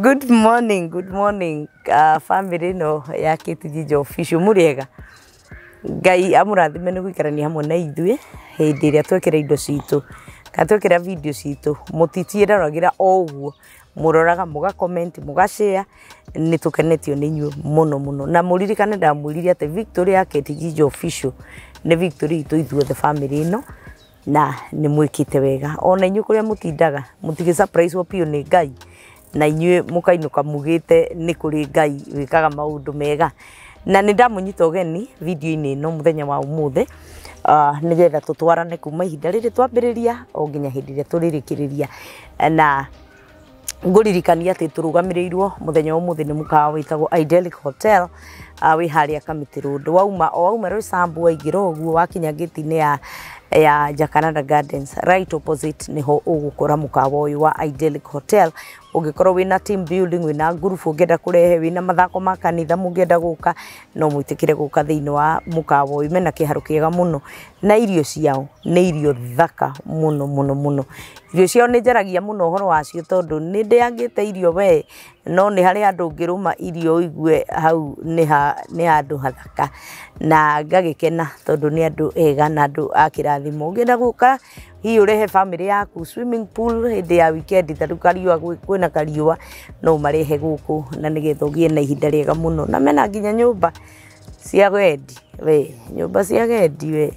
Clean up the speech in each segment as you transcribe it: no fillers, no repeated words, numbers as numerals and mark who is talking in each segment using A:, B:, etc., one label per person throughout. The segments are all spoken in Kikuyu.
A: Good morning, good morning, family ĩno ya Kate Ginger Official. Mũrĩega? Ngai amũrathime nĩ gũikarania hamwe na ithuĩ hĩndĩ ĩrĩa twekĩra indo citũ kana twekĩra video citũ. Mũtitiĩroragĩra o ũguo, mũroraga, mũga comment, mũga share. Nĩ tũkenetio nĩ inyuĩ mũno mũno. Na mũririkane ndamwĩrire atĩ victory ya Kate Ginger Official nĩ victory itũ ithuothe family ĩno, na nĩ mwĩkĩte wega. Ona inyuĩ kũrĩa mũtindaga mũtigĩ surprise biũ nĩ Ngai, na inyuĩ mũkainũka mugĩte nĩ kũrĩ Ngai wĩkaga maũndũ mega. Na nĩ ndamũnyita ũgeni video-inĩ ĩno mũthenya wa ũmũthĩ, nĩgetha tũtwarane kuma ihinda rĩrĩ twambĩrĩria o nginya hĩndĩ ĩrĩa tũrĩrĩkĩrĩria. Na ngũririkania atĩ tũrũgamĩrĩirwo mũthenya wa ũmũthĩ nĩ mũkawa wĩtagwo Idyllic Hotel, wĩ harĩa Kamĩtĩ Road. Wauma o wauma Roysambu, waingĩra ũguo, wakinya gate-inĩ ya Jacaranda Gardens, right opposite nĩho ũgũkora mũkawa ũyũ wa Idyllic Hotel. Ũngĩkorwo wĩna team building, wĩna ngurubu ũngĩenda kũrehe, wĩna mathako ma kanitha mũngĩenda gũka, no mwĩtĩkĩre gũka thĩinĩ wa mũkawa ũyũ. Mena kĩharo kĩega mũno, na irio ciao nĩ irio thaka mũno mũno mũno. Irio ciao nĩ njaragia mũno ũhoro wacio tondũ nĩ ndĩangĩte irio we, no nĩ harĩ handũ ũngĩrũma irio ũigue hau nĩ handũ hathaka, na ngagĩkena tondũ nĩ andũ ega na andũ a kĩrathimo. Ũngĩenda gũka hihi ũrehe family yaku swimming pool hĩndĩ ya weekend, ta rĩu kariũa kwĩna kariũa, no ũmarehe gũkũ na nĩgetha ũgĩe na ihinda rĩega mũno. Na mena nginya nyũmba cia wendi, we nyũmba cia gendi we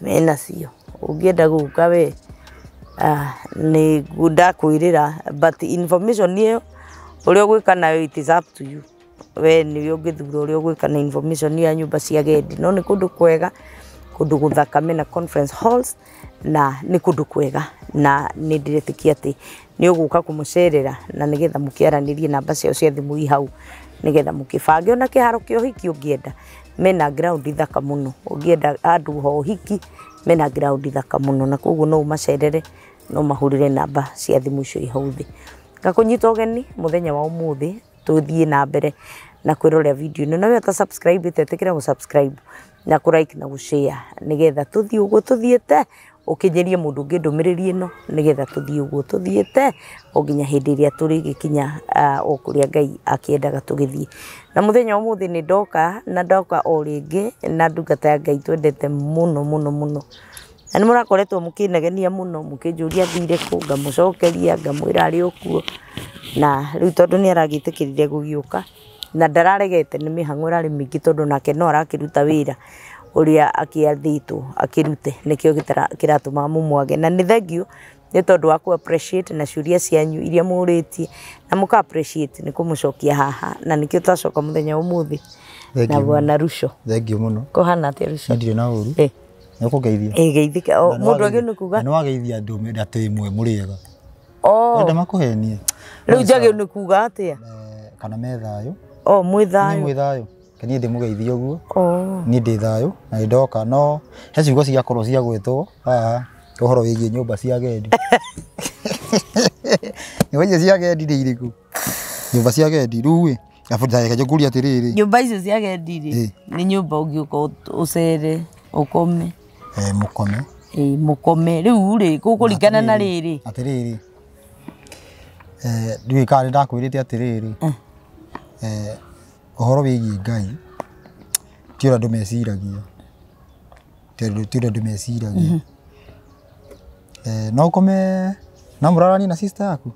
A: mena cio. Ũngĩenda gũka we, nĩ ndakwĩrĩra, but information ĩyo ũrĩa ũgwĩka nayo, it is up to you. We nĩwe ũngĩthura ũrĩa ũgwĩka na information ya nyũmba cia gendi. No nĩ kũndũ kwega, kũndũ gũthaka, mena conference halls na nĩ kũndũ kwega, na nĩ ndĩretĩkia atĩ nĩ ũgũka kũmũcerera na nĩgetha mũkĩaranĩrie. Namba ciao cia thimũ i hau nĩgetha mũkĩbange. Ona kĩharo kĩa ũhiki ũngĩenda, mena ground thaka mũno. Ũngĩenda handũ ha ũhiki, mena ground thaka mũno, na koguo no ũmacerere, no mahũrĩre namba cia thimũ icio i hau thĩ. Ngakũnyita ũgeni mũthenya wa ũmũthĩ tũthiĩ na mbere na kwĩrorera video ĩno. Na we ũta subscribe ĩte, ĩtĩkĩra gũ subscribe na kũ like na gũ share, nĩgetha tũthiĩ ũguo tũthiĩte, ũkinyĩrie mũndũ ũngĩ ndũmĩrĩri ĩno, nĩgetha tũthiĩ ũguo tũthiĩte o nginya hĩndĩ ĩrĩa tũrĩgĩkinya o kũrĩa Ngai akĩendaga tũgĩthiĩ. Na mũthenya wa ũmũthĩ nĩ ndoka, na ndoka o rĩngĩ na ndungata ya Ngai twendete mũno mũno mũno, na nĩ mũrakoretwo mũkĩnegenia mũno mũkĩnjũria thire kũ, ngamũcokeria ngamwĩra arĩ o kuo. Na rĩu tondũ nĩ aragĩtĩkĩrire gũgĩũka na ndararegete, nĩ mĩhang'o ĩrarĩ mĩingĩ, tondũ nake no arakĩruta wĩra ũrĩa akĩathĩtwo akĩrute, nĩkĩo kĩratũma mũmwage. Na nĩ thank you nĩ tondũ wa kũ appreciate na ciũria cianyu iria mũrĩtie na mũka appreciate nĩ kũmũcokia haha, na nĩkĩo twacoka mũthenya wa ũmũthĩ
B: Thank
A: na
B: you.
A: Bwana Ruco.
B: Thank you mũno.
A: Kũhana atĩa, Ruco?
B: Niĩ ndirĩ na ũru. Nĩ ũkũngeithia.
A: Ĩ geithĩka. Mũndũ agĩ nĩ kuga
B: Na nĩ wageithia andũ atĩ mwe mũrĩega.
A: O
B: Enda makũhenie.
A: Rĩu njagĩ nĩ kuga atĩa?
B: Kana me thayũ.
A: O mwĩ
B: Niĩ
A: thayũ.
B: Mwĩ thayũ. Niĩ ndĩmũgeithie ũguo.
A: O
B: Niĩ ndĩ thayũ na nĩ ndoka, no he ciugo ciakorwo cia gwĩtwo haha ũhoro wĩgiĩ nyũmba cia gendi. Nyũmba icio cia gendi nĩ irĩkũ? Nyũmba cia gendi rĩu ĩ, arabu ndagĩka ngũrie atĩrĩrĩ.
A: Nyũmba icio cia gendi rĩ, nĩ nyũmba ũngĩũka ũcere, ũkome.
B: Mũkome.
A: Ĩ, mũkome. Rĩu rĩ, gũkũringana na rĩrĩ.
B: Atĩrĩrĩ, ndiũĩ kana nĩ ndakwĩrĩte atĩrĩrĩ, ũhoro wĩgiĩ Ngai ti ũrĩa andũ meciragia, ti ũrĩa andũ meciragia. No ũkome no mũraranie na sister yaku?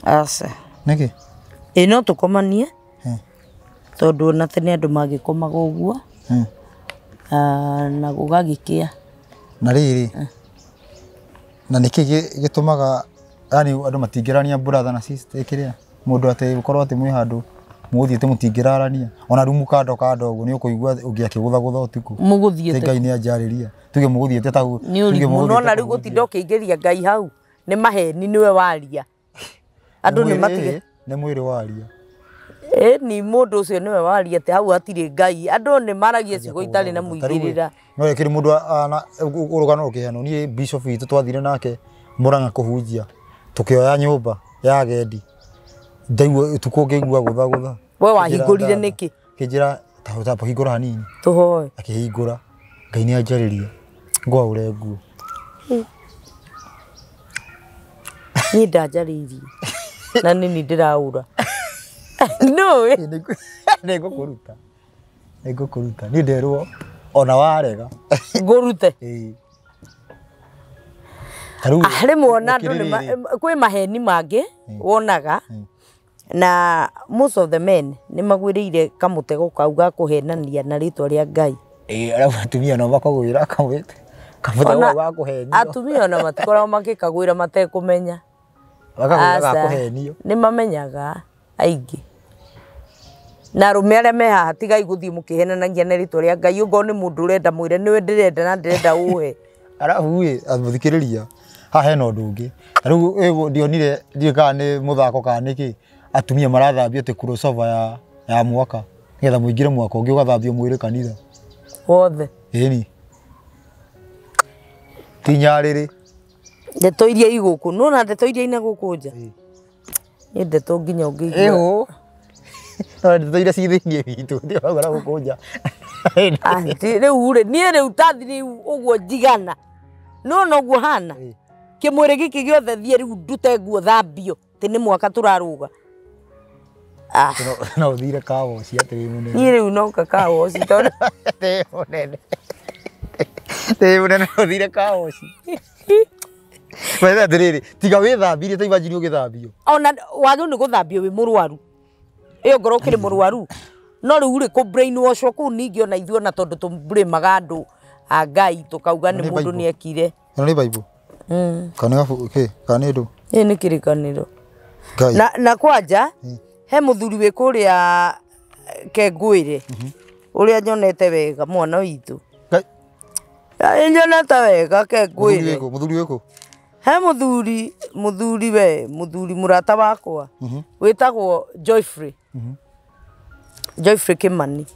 A: Aca.
B: Nĩkĩ?
A: Ĩ, no tũkomanie, tondũ ona tene andũ magĩkomaga ũguo, na gũgagĩkĩa.
B: Na rĩrĩ, na nĩkĩ gĩtũmaga yani andũ matingĩrania, brother na sister, kĩrĩa mũndũ atĩ gũkorwo atĩ mwĩ handũ mũgũthiĩte mũtingĩrarania, ona rumu kando kando ũguo nĩ ũkũigua ũngĩ akĩgũthagũtha ũtukũ?
A: Mũgũthiĩte
B: Atĩ Ngai nĩ anjarĩria, tuge mũgũthiĩte ta
A: nĩ
B: tuge
A: ũrimũ
B: mũgũthiĩte
A: nona rĩu
B: kũhunjia.
A: gũtinda ũkĩingĩria Ngai hau nĩ maheni, nĩwe waria, andũ nĩ matige.
B: Nĩ mwĩrĩ waria.
A: Ĩ, ni mũndũ ũcio nĩwe waria atĩ hau hatirĩ Ngai. Andũ nĩ maragia ciugo itarĩ na mũigĩrĩra.
B: No kĩrĩ mũndũ rũgano rũkĩheanwo. Niĩ bishop witũ twathire nake Murang'a kũhunjia, tũkĩoya nyũmba ya agendi, ndaigua ũtukũ ngĩigua gũthagũtha.
A: We wahingũrire nĩkĩ?
B: Kĩnjĩra ta hingũra hanini.
A: Tũhoe.
B: Akĩhingũra, Ngai nĩ anjarĩria ngwaũre nguo.
A: Niĩ ndanjarĩirie. Na nini ndĩraura. No.
B: Nĩngũkũruta. Nĩngũkũruta. Niĩ nderwo ona warega.
A: Ngũrute.
B: Ĩĩ. Ta rĩu
A: Rĩmwe ona andũ nĩ
B: ũkĩrĩrĩ-
A: kwĩ maheni mangĩ wonaga na most of the men nĩ magwĩrĩire kamũtego kau ga kũhenania na rĩtwa rĩa Ngai.
B: Ĩĩ, arabu atumia nao makagwĩra kamũtego
A: Ona
B: kau ga kũhenio.
A: Atumia ona matikoragwo makĩkagwĩra matekũmenya.
B: Makagwĩra ga
A: Aca,
B: kũhenio.
A: nĩ mamenyaga aingĩ. Na arũme arĩa me haha tigai gũthiĩ mũkĩhenanagia na rĩtwa rĩa Ngai, ũngorwo nĩ mũndũ ũrenda mwĩre nĩwe ndĩrenda na ndĩrenda ũhe.
B: Arabu ĩ mũthikĩrĩria haha hena ũndũ ũngĩ. Ta rĩu ĩ, ndionire ndiũĩ kana nĩ mũthako kana nĩ kĩ, atumia marathambio atĩ crossover ya mwaka nĩgetha mũingĩre mwaka ũngĩ ũgathambio mwĩrĩ kanitha.
A: Wothe.
B: Ĩni. Ti nyarĩrĩ.
A: Ndeto iria i gũkũ, nĩwona ndeto iria ina gũkũ nja? Nĩ ndeto nginya ũngĩigua.
B: Ĩhũ. No ndeto iria ci thĩiniĩ witũ ndio gũkũ nja.
A: Rĩu rĩ, niĩ rĩu tathi rĩu ũguo njigana. Nĩwona ũguo hana? Kĩmwĩrĩ gĩkĩ gĩothe thiĩ rĩu ndute nguo thambio, atĩ nĩ mwaka tũrarũga.
B: No ũthire kawoci atĩ wĩ mũnene.
A: Niĩ rĩu noka kawoci tondũ
B: Wĩ mũnene. Wĩ mũnene no ũthire kawoci. Wethe atĩrĩrĩ, tiga wĩthambirie ta imagine ũgĩthambio.
A: Ona wagĩrĩirwo nĩ gũthambio wĩ mũrwaru. Ĩyo ngorwo ũkĩrĩ mũrwaru. No rĩu rĩ kũ brainwash kũu ningĩ ona ithuĩ ona tondũ tũmblĩmaga andũ a Ngai tũkauga nĩ
B: Nĩ
A: mũndũ
B: Bible.
A: nĩ ekire.
B: Ĩno nĩ Bible? Kana nĩ gabu kĩ? Kana nĩ ndũ?
A: Ĩĩ nĩ kĩrĩkanĩro.
B: Ngai.
A: Na kwanja he mũthuri wĩ kũrĩa Kengwĩre ũrĩa nyonete wega mwana witũ.
B: Ngai.
A: Nyonete wega
B: Mũthuri
A: Kengwĩre.
B: wĩkũ? Mũthuri wĩkũ?
A: He mũthuri, mũthuri we, mũthuri mũrata wakwa wĩtagwo Joyfrey. Joyfrey Kimani.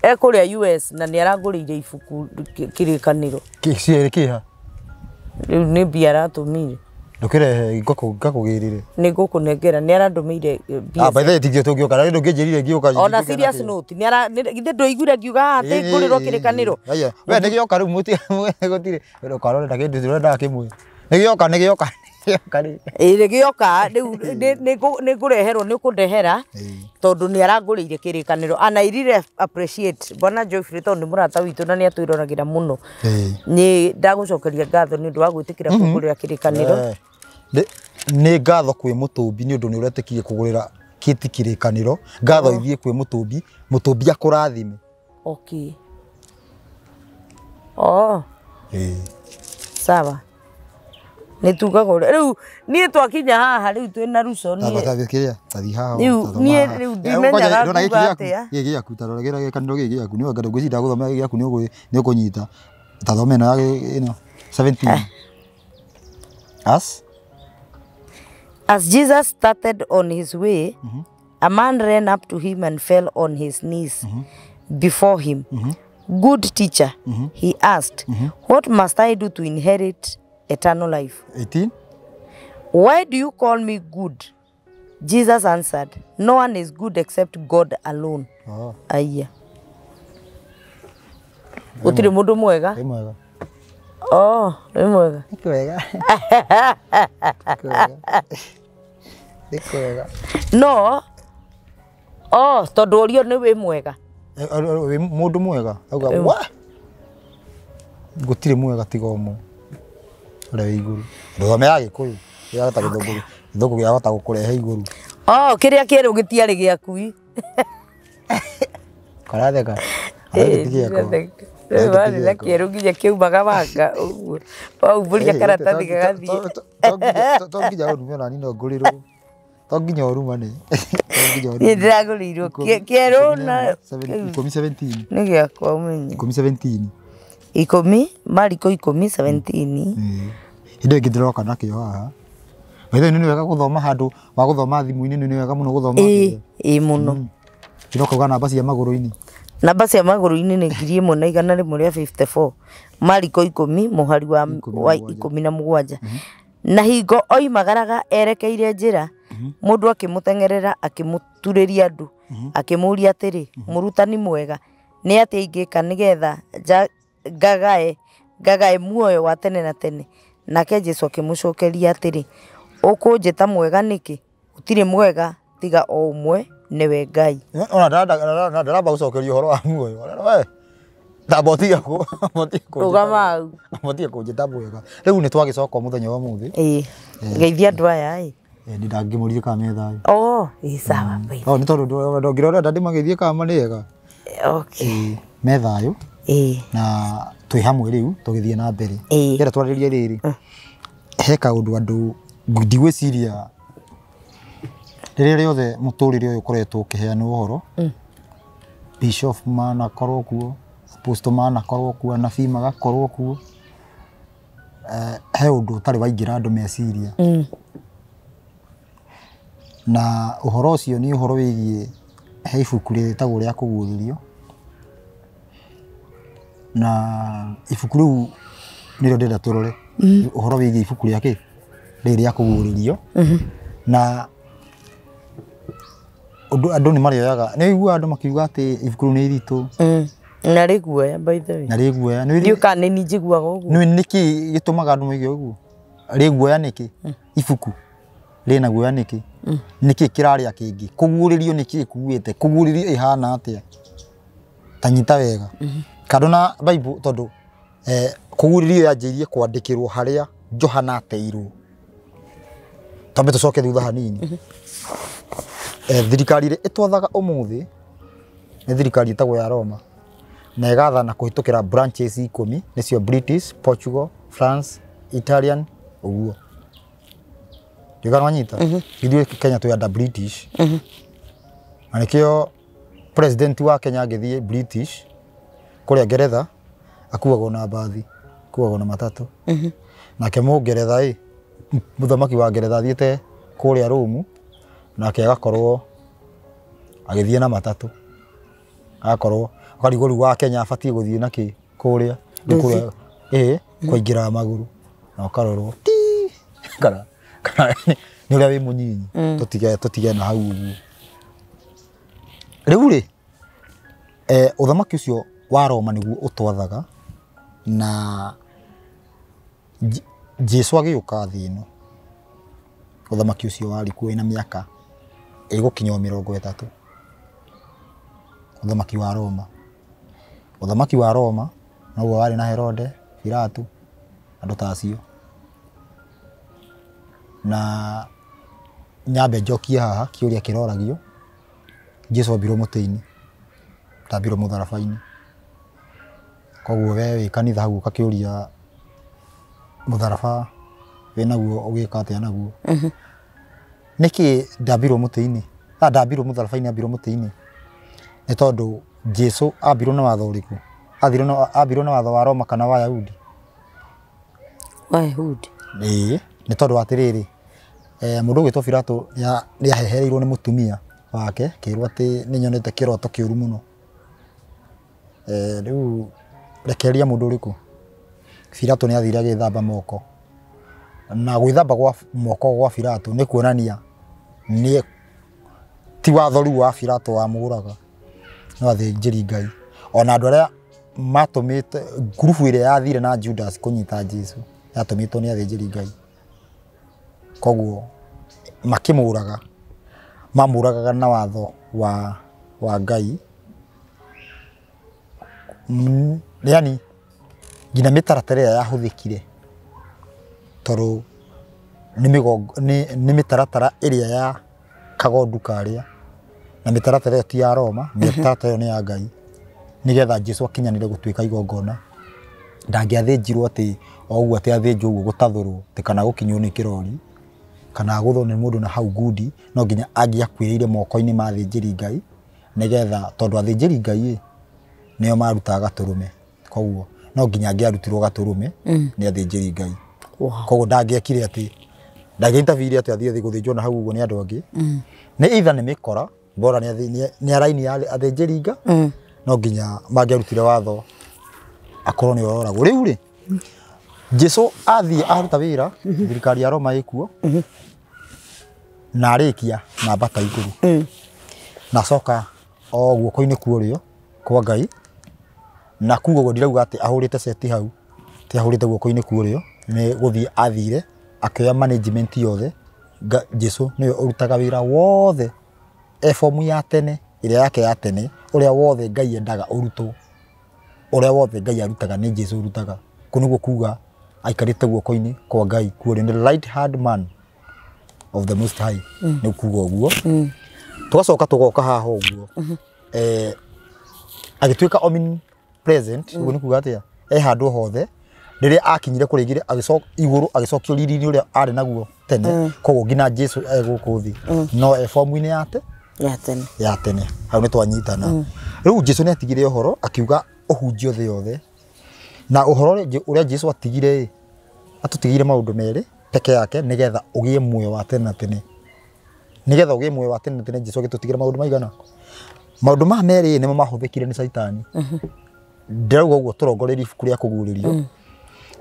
A: E kũrĩa US na nĩ arangũrĩire ibuku kĩrĩkanĩro.
B: Kĩ cierĩ kĩha?
A: Rĩu nĩ mbia aratũmire.
B: Ndũkĩrehe ngakũgĩrĩre.
A: Nĩ ngũkũnengera, nĩ arandũmĩire mbia.
B: By the way tingĩ tũngĩũka, na ndũngĩnjĩrire ngĩũka.
A: Ona serious note, nĩ ara githĩ ndũiguire ngiuga haha atĩ ngũrĩrwo kĩrĩkanĩro.
B: Aya, we nĩ gĩoka rĩu mũti gũtirĩ. Ũkarore na kĩndũ ũrendaga kĩmwe. Nĩ gĩoka, nĩ gĩoka, nĩ gĩoka rĩu.
A: Ĩĩ nĩ gĩoka rĩu nĩ ngũreherwo, nĩ ũkũndehera tondũ nĩ arangũrĩire kĩrĩkanĩro. And I really appreciate Bwana Joyfrey tondũ nĩ mũrata witũ na nĩ atwĩroragĩra mũno. Nĩ ndagũcokeria ngatho nĩ ũndũ wa gwĩtĩkĩra kũngũrĩra kĩrĩkanĩro.
B: Nĩ ngatho kwĩ mũtũmbi nĩ ũndũ nĩ ũretĩkirie kũgũrĩra kĩti kĩrĩkanĩro. Ngatho ithiĩ kwĩ mũtũmbi, mũtũmbi akũrathime.
A: Okay. Oh. Sawa. Nĩ tugaga ũrĩa rĩu niĩ twakinya haha rĩu twĩna Ruco niĩ.
B: Tathi kĩrĩa, tathi haha.
A: Rĩu niĩ rĩu ndimenyaga kuga atĩa.
B: Gĩkĩ gĩaku, ta rora kĩrĩkanĩro gĩkĩ gĩaku, nĩ wanga ngwĩciria ndagũthomera gĩkĩ gĩaku nĩ ũkũnyita. Ta thoma ĩno ya ĩno 17.
A: As Jesus started on his way, a man ran up to him and fell on his knees before him. Good teacher, he asked, what must I do to inherit eternal life?
B: 18.
A: Why do you call me good? Jesus answered, no one is good except God alone. Aya. Gũtirĩ mũndũ mwega?
B: Wĩ mwega.
A: Oh, wĩ mwega.
B: Nĩ kwega. Nĩ kwega.
A: No. Oh, tondũ ũrio nĩ wĩ mwega.
B: Wĩ mũndũ mwega. Auga, wa? Gũtirĩ mwega tiga ũmwe. Ũrĩa wĩ igũrũ. Ndũthome ya Gĩkũyũ. Yahota gĩthũngũ. Gĩthũngũ gĩahota gũkũrehe igũrũ.
A: Oh, kĩrĩa kĩerũ gĩtiarĩ gĩaku.
B: Karatheka.
A: Warĩ na kĩerũ nginya kĩaumaga wanga ũguo. Waumbũria karatathi gagathiĩ.
B: To nginya ũrume ona niĩ no ngũrĩrwo. To nginya ũrumane.
A: Niĩ ndĩragũrĩirwo kĩerũ na
B: 10:17.
A: Nĩ gĩakwa ũmenye.
B: 10:17.
A: 10, Mariko 10:17.
B: Hĩndĩ ĩngĩ ndĩroka nakĩo haha. By the way, nĩ wega gũthoma handũ wa gũthoma thimũ-inĩ, nĩ wega mũno gũthoma.
A: Ĩĩ, ĩĩ mũno.
B: Ndĩroka uga namba cia magũrũ-inĩ.
A: Namba cia magũrũ-inĩ nĩ 1154. Mariko 10 mũhari wa 17. Na hingo oimagaraga erekeire njĩra, mũndũ akĩmũteng'erera akĩmũturĩria ndu, akĩmũũria atĩrĩ, mũrutani mwega, nĩ atĩa ingĩka nĩgetha ngagae muoyo wa tene na tene? Nake Jesũ akĩmũcokeria atĩrĩ, ũkũnjĩta mwega nĩkĩ? Gũtirĩ mwega tiga o ũmwe nĩwe Ngai.
B: Ona ndaramba gũcokeria ũhoro wa muoyo. We tamba ũtige
A: Rũgama hau.
B: Ũtige kũnjĩta mwega. Rĩu nĩ twagĩcoka mũthenya wa ũmũthĩ.
A: Ĩĩ. Geithia andũ aya ĩ.
B: Nĩ ndangĩmũrire kana me thayũ.
A: Oh, ĩĩ sawa.
B: Oh, nĩ tondũ ndongĩrora ndandĩmageithie kana marĩ ega.
A: Okay.
B: Me thayũ.
A: Ĩĩ.
B: Na twĩ hamwe rĩu tũgĩthiĩ na mbere.
A: Ĩĩ.
B: Ndĩrenda twarĩrie rĩrĩ. He kaũndũ andũ ndigwĩciria rĩrĩa rĩothe mũtũrĩre ũyũ ũkoretwo ũkĩheanwo ũhoro. Bishop manakorwo kuo, apostle manakorwo kuo, anabii magakorwo kuo. He ũndũ ũtarĩ waingĩra andũ meciria. Na ũhoro ũcio nĩ ũhoro wĩgiĩ he ibuku rĩtagwo rĩa kũguũrĩrio. Na ibuku rĩu nĩrĩo ndĩrenda tũrore. Ũhoro wĩgiĩ ibuku rĩa kĩ? Rĩrĩ rĩa kũguũrĩrio. Na ũndũ andũ nĩ marĩoyaga. Nĩ ũiguaga andũ makiuga atĩ ibuku rĩu nĩ iritũ.
A: Na rĩ guoya by the way.
B: Na rĩ guoya.
A: Ndiũĩ kana nĩ niĩ njiguaga ũguo.
B: Nĩ nĩkĩ gĩtũmaga andũ moige ũguo? Rĩ guoya nĩkĩ? Ibuku rĩna guoya nĩkĩ? Nĩkĩ kĩrarĩa kĩngĩ? Kũguũrĩrio nĩkĩ kuugĩte? Kũguũrĩrio ĩhana atĩa? Ta nyita wega. Kando na Bible tondũ kũguũrĩrio yanjĩrĩirie kwandĩkĩrwo harĩa Johana ateirwo. Twambe tũcoke thutha hanini. Thirikari ĩrĩa ĩtwathaga ũmũthĩ nĩ thirikari ĩtagwo ya Roma na ĩgathana kũhĩtũkĩra branches 10 nĩcio British, Portugal, France, Italian ũguo. Ndiũĩ kana wanyita? Ithuĩ Kenya twĩ under British. Na nĩkĩo president wa Kenya angĩthiĩ British kũrĩa Ngeretha akuagwo na mbathi, akuagwo na matatũ. Nake Mũngeretha ĩ, mũthamaki wa Ngeretha athiĩte kũrĩa Rome nake agakorwo agĩthiĩ na matatũ. Agakorwo ũkarigwo rĩu wa Kenya abatiĩ gũthiĩ na kĩ kũrĩa rĩu kũrĩa ĩ kũingĩra magũrũ na ũkarorwo ti kana nĩ ũrĩa wĩ mũnyinyi. Tũtige na hau ũguo. Rĩu rĩ ũthamaki ũcio wa Roma nĩguo ũtwathaga na Jesu agĩũka thĩ ĩno ũthamaki ũcio warĩ kuo wĩna mĩaka ĩgũkinya o 30. Ũthamaki wa Roma. Ũthamaki wa Roma noguo warĩ na Herode, Pilato, andũ ta acio. Na nyambe njokie haha kĩũria kĩroragio, Jesu ambirwo mũtĩ-inĩ, ndambirwo mũtharaba-inĩ. Koguo we wĩ kanitha hau ũgakĩũria mũtharaba wĩnaguo ũgĩka atĩa naguo? Nĩkĩ ndambirwo mũtĩ-inĩ? Ndambirwo mũtharaba-inĩ, ambirwo mũtĩ-inĩ. Nĩ tondũ Jesu ambirwo na watho ũrĩkũ? Ambirwo na watho wa Roma kana wa Ayahudi?
A: Wa Ayahudi.
B: Ĩĩ, nĩ tondũ atĩrĩrĩ, mũndũ ũgwĩtwo Pilato nĩ ahehereirwo nĩ mũtumia wake, akĩrwo atĩ nĩ nyonete kĩroto kĩũru mũno. Rĩu rekereria mũndũ ũrĩkũ? Pilato nĩ athire agĩthamba moko. Na gwĩthamba gwa moko gwa Pilato nĩ kuonania nĩ ti watho rĩu wa Pilato wamũraga, no athĩnjĩri Ngai. Ona andũ arĩa matũmĩte ngurubu ĩrĩa yathire na Judas kũnyita Jesu yatũmĩtwo nĩ athĩnjĩri Ngai. Koguo makĩmũraga, mamũragaga na watho wa Ngai. Yani nginya mĩtaratara ĩrĩa yahũthĩkire tondũ nĩ mĩtaratara ĩrĩa ya kagondu karĩa na mĩtaratara ĩyo ti ya Roma, mĩtaratara ĩyo nĩ ya Ngai nĩgetha Jesu akinyanĩre gũtuĩka igongona. Ndangĩathĩnjirwo atĩ o ũguo atĩ athĩnjwo ũguo gũtathũrwo atĩ kana gũkinywo nĩ kĩrori kana gũthwo nĩ mũndũ na hau ngundi, no nginya angĩakuĩrĩire moko-inĩ ma athĩnjĩri Ngai nĩgetha tondũ athĩnjĩri Ngai ĩ nĩo marutaga gatũrũme, koguo no nginya angĩarutirwo gatũrũme nĩ athĩnjĩri Ngai. Koguo ndangĩekire atĩ ndangĩintervene atĩ athiĩ gũthĩnjwo na hau ũguo nĩ andũ angĩ. Nĩ either nĩ mĩkora bora nĩ araini ya athĩnjĩri Ngai, no nginya mangĩarutire watho akorwo nĩ oragwo. Rĩu rĩ Jesu athiĩ aruta wĩra thirikari ya Roma ĩkuo na arĩkia na ambata igũrũ na acoka o guoko-inĩ kwa ũrĩo kwa Ngai, na kuga ũguo ndirauga atĩ ahũrĩte ceti hau, ti ahũrĩte guoko-inĩ kwa ũrĩo, nĩ gũthiĩ athire akĩoya management yothe Jesu nĩwe ũrutaga wĩra wothe e fomu ya tene ĩrĩa yake ya tene ũrĩa wothe Ngai endaga ũrutwo ũrĩa wothe Ngai arutaga nĩ Jesu ũrutaga kũ nĩguo kuga aikarĩte guoko-inĩ kwa Ngai kuo nĩ right hand man of the Most High nĩ kuga ũguo. Tũgacoka tũgoka haha ũguo agĩtuĩka omnipresent ũguo nĩ kuga atĩa e handũ hothe rĩrĩa akinyire kũrĩa igĩrĩ agĩcoka igũrũ agĩcokio riri-inĩ ũrĩa arĩ naguo tene koguo nginya Jesu e gũkũ thĩ no e fomu-inĩ ya tene hau nĩ twanyitana. Rĩu Jesu nĩ atigire ũhoro akiuga ũhunjio thĩ yothe na ũhoro ũrĩa Jesu atigire atũtigire maũndũ merĩ peke yake nĩgetha ũgĩe muoyo wa tene na tene nĩgetha ũgĩe muoyo wa tene na tene. Jesu agĩtũtigĩra maũndũ maigana maũndũ maya merĩ nĩmo mahũthĩkire nĩ Caitani. Ndĩrauga ũguo tũrongoreirie ibuku rĩa kũguũrĩrio.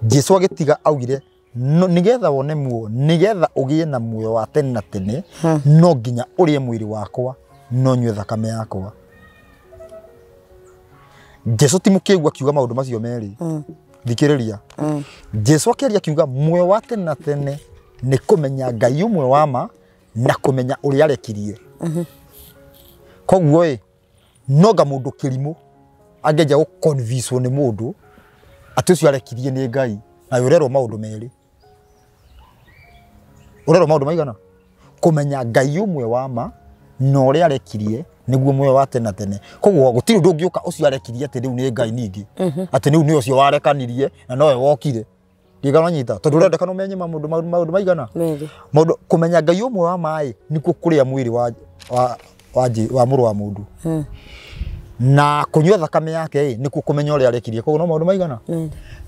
B: Jesu agĩtiga augire nĩgetha wone muoyo nĩgetha ũgĩe na muoyo wa tene na tene no nginya ũrĩe mwĩrĩ wakwa no nyue thakame yakwa. Jesu ti mũkĩgu akiuga maũndũ macio merĩ. Thikĩrĩria. Jesu akĩaria akiuga muoyo wa tene na tene nĩ kũmenya Ngai ũmwe wa ma na kũmenya ũrĩa arekirie. Koguo ĩ no nga mũndũ kĩrimũ angĩanjia gũ-convince nĩ mũndũ atĩ ũcio arekirie nĩ Ngai na ũrerwo maũndũ merĩ. Ũrerwo maũndũ maigana kũmenya Ngai ũmwe wa ma na ũrĩa arekirie nĩguo muoyo wa tene na tene. Koguo gũtirĩ ũndũ ũngĩũka ũcio arekirie atĩ rĩu nĩ Ngai ningĩ atĩ rĩu nĩ ũcio warekanirie na nowe wokire. Ndigana tondũ ũrendekana ũmenye maũndũ maigana maũndũ kũmenya Ngai ũmwe wa ma ĩ nĩkuo kũrĩa mwĩrĩ wa mũrũ wa mũndũ na kũnyua thakame yake ĩ nĩkuo kũmenya ũrĩa arekirie. Koguo no maũndũ maigana.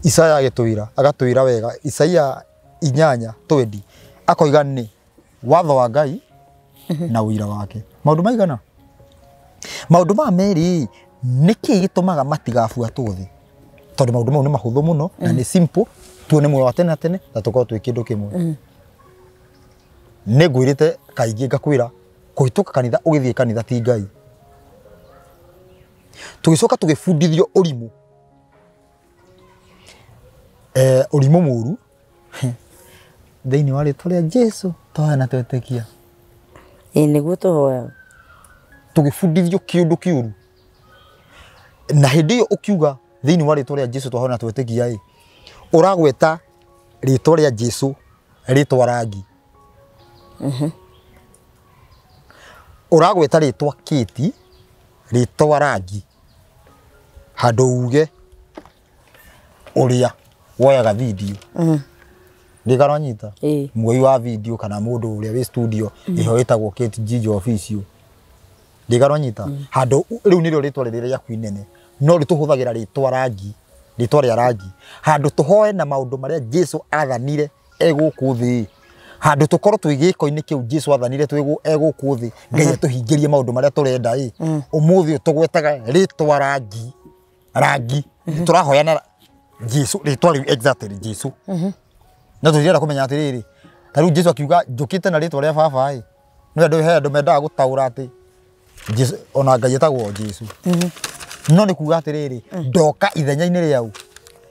B: Isaya agĩtwĩra agatwĩra wega Isaia 8:20 akoiga nĩ watho wa Ngai na ũira wake. Maũndũ maigana maũndũ maya merĩ nĩkĩ gĩtũmaga matigabuatwo thĩ tondũ maũndũ mau nĩ mahũthũ mũno na nĩ simple tuone muoyo wa tene na tene na tũkorwo twĩ kĩndũ kĩmwe. Nĩ ngwĩrĩte kaingĩ ngakwĩra kũhĩtũka kanitha ũgĩthiĩ kanitha ti Ngai. Tũgĩcoka tũgĩbundithio ũrimũ ũrimũ mũru thĩinĩ wa rĩtwa rĩa Jesu tũhoya na twetĩkia.
A: Ĩ nĩguo tũhoyaga.
B: Tũgĩbundithio kĩũndũ kĩũru na hĩndĩ ĩyo ũkiuga thĩinĩ wa rĩtwa rĩa Jesu tũhoya na twetĩkia ĩ ũragweta rĩtwa rĩa Jesu rĩtwa rangi. Ũragweta rĩtwa Kĩti rĩtwa rangi handũ uge ũrĩa woyaga video. Ndigana nyita muoi wa video kana mũndũ ũrĩa wĩ studio ĩho ĩtagwo Kate Gigi Official. Ndigana nyita handũ rĩu nĩrĩo rĩtwa rĩrĩa rĩaku inene no rĩtũhũthagĩra rĩtwa rangi rĩtwa rĩa rangi handũ tũhoe na maũndũ marĩa Jesu athanire e gũkũ thĩ handũ tũkorwo twĩ gĩko-inĩ kĩu Jesu athanire twĩ e gũkũ thĩ Ngai atũhingĩrie maũndũ marĩa tũrenda ĩ ũmũthĩ tũgwetaga rĩtwa rangi rangi tũrahoya na Jesu rĩtwa rĩu exactly Jesu na tũtirenda kũmenya atĩrĩrĩ ta rĩu Jesu akiuga njũkĩte na rĩtwa rĩa baba ĩ nĩ andũ he andũ mendaga gũtaũra atĩ Jesu ona Ngai etagwo Jesu no nĩ kuga atĩrĩrĩ ndoka ithenya-inĩ rĩau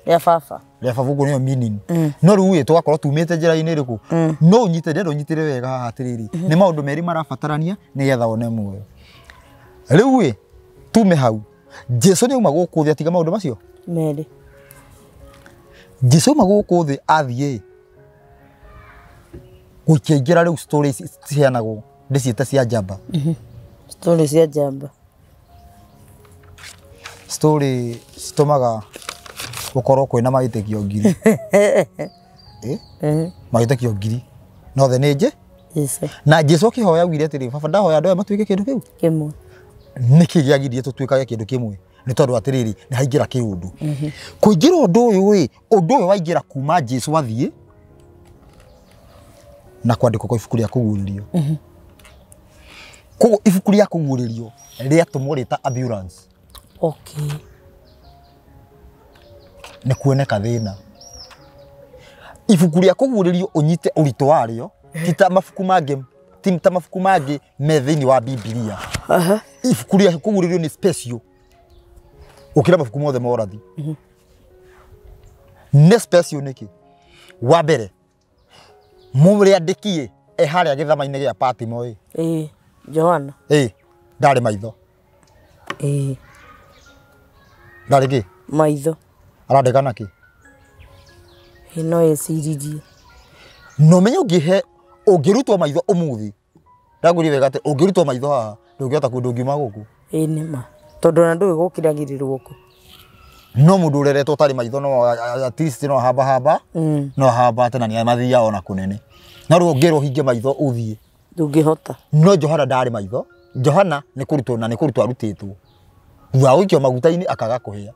A: rĩa baba
B: rĩa baba ũguo nĩyo meaning. No rĩu ĩ tũgakorwo tumĩte njĩra-inĩ ĩrĩkũ no ũnyite ndĩrenda ũnyitĩre wega haha atĩrĩrĩ nĩ maũndũ merĩ marabatarania nĩgetha wone muoyo. Rĩu ĩ tume hau Jesu nĩauma gũkũ thĩ atiga maũndũ macio
A: merĩ.
B: Jesu auma gũkũ thĩ athiĩ gũkĩingĩra rĩu stories ciheanagwo ndĩciĩte cia njamba.
A: Stories cia njamba
B: story citũmaga gũkorwo kwĩna mawĩtĩkio ngiri. Mawĩtĩkio ngiri no the nĩ nje na Jesu akĩhoya augire atĩrĩ baba ndahoya andũ aya matuĩke kĩndũ kĩu
A: kĩmwe.
B: Nĩkĩ gĩagirie tũtuĩkage kĩndũ kĩmwe nĩ tondũ atĩrĩrĩ nĩ haingĩra kĩũndũ. Kũingĩra ũndũ ũyũ ĩ ũndũ ũyũ waingĩra kuma Jesu athiĩ na kwandĩkwo kwa ibuku rĩa kũguũrĩrio. Koguo ibuku rĩa kũguũrĩrio rĩatũmwo rĩta ambulance.
A: Okay.
B: Nĩ kuoneka thĩna. Ibuku rĩa kũguũrĩrio ũnyite ũritũ warĩo ti ta mabuku mangĩ ti ta mabuku mangĩ me thĩinĩ wa Bibilia. Ibuku rĩa kũguũrĩrio nĩ special gũkĩra mabuku mothe ma ũrathi. Nĩ special nĩkĩ? Wa mbere mũrĩandĩkie e harĩa gĩthama-inĩ gĩa Patimo ĩ.
A: Ĩĩ Johana.
B: Ĩĩ ndarĩ maitho.
A: Ĩĩ
B: ndarĩ kĩ?
A: Maitho.
B: Arandĩka nakĩ?
A: Ĩĩ no eciririe.
B: No menye ũngĩhe ũngĩrutwo maitho ũmũthĩ. Ndagwĩrire wega atĩ ũngĩrutwo maitho haha ndũngĩhota kũ ndũngiuma gũkũ.
A: Ĩĩ nĩ ma. Tondũ ona ndũĩ gũkiragĩrĩrwo kũ.
B: No mũndũ ũreretwo ũtarĩ maitho no at least no hamba hamba. No hamba atĩ na nĩ mathiaga ona kũnene. No rĩu ũngĩrwo ũhinge maitho ũthiĩ.
A: Ndũngĩhota.
B: No Johana ndarĩ maitho. Johana nĩ kũrutwo na nĩ kũrutwo arutĩtwo. Thutha wa gũikio maguta-inĩ akaga kũhĩa.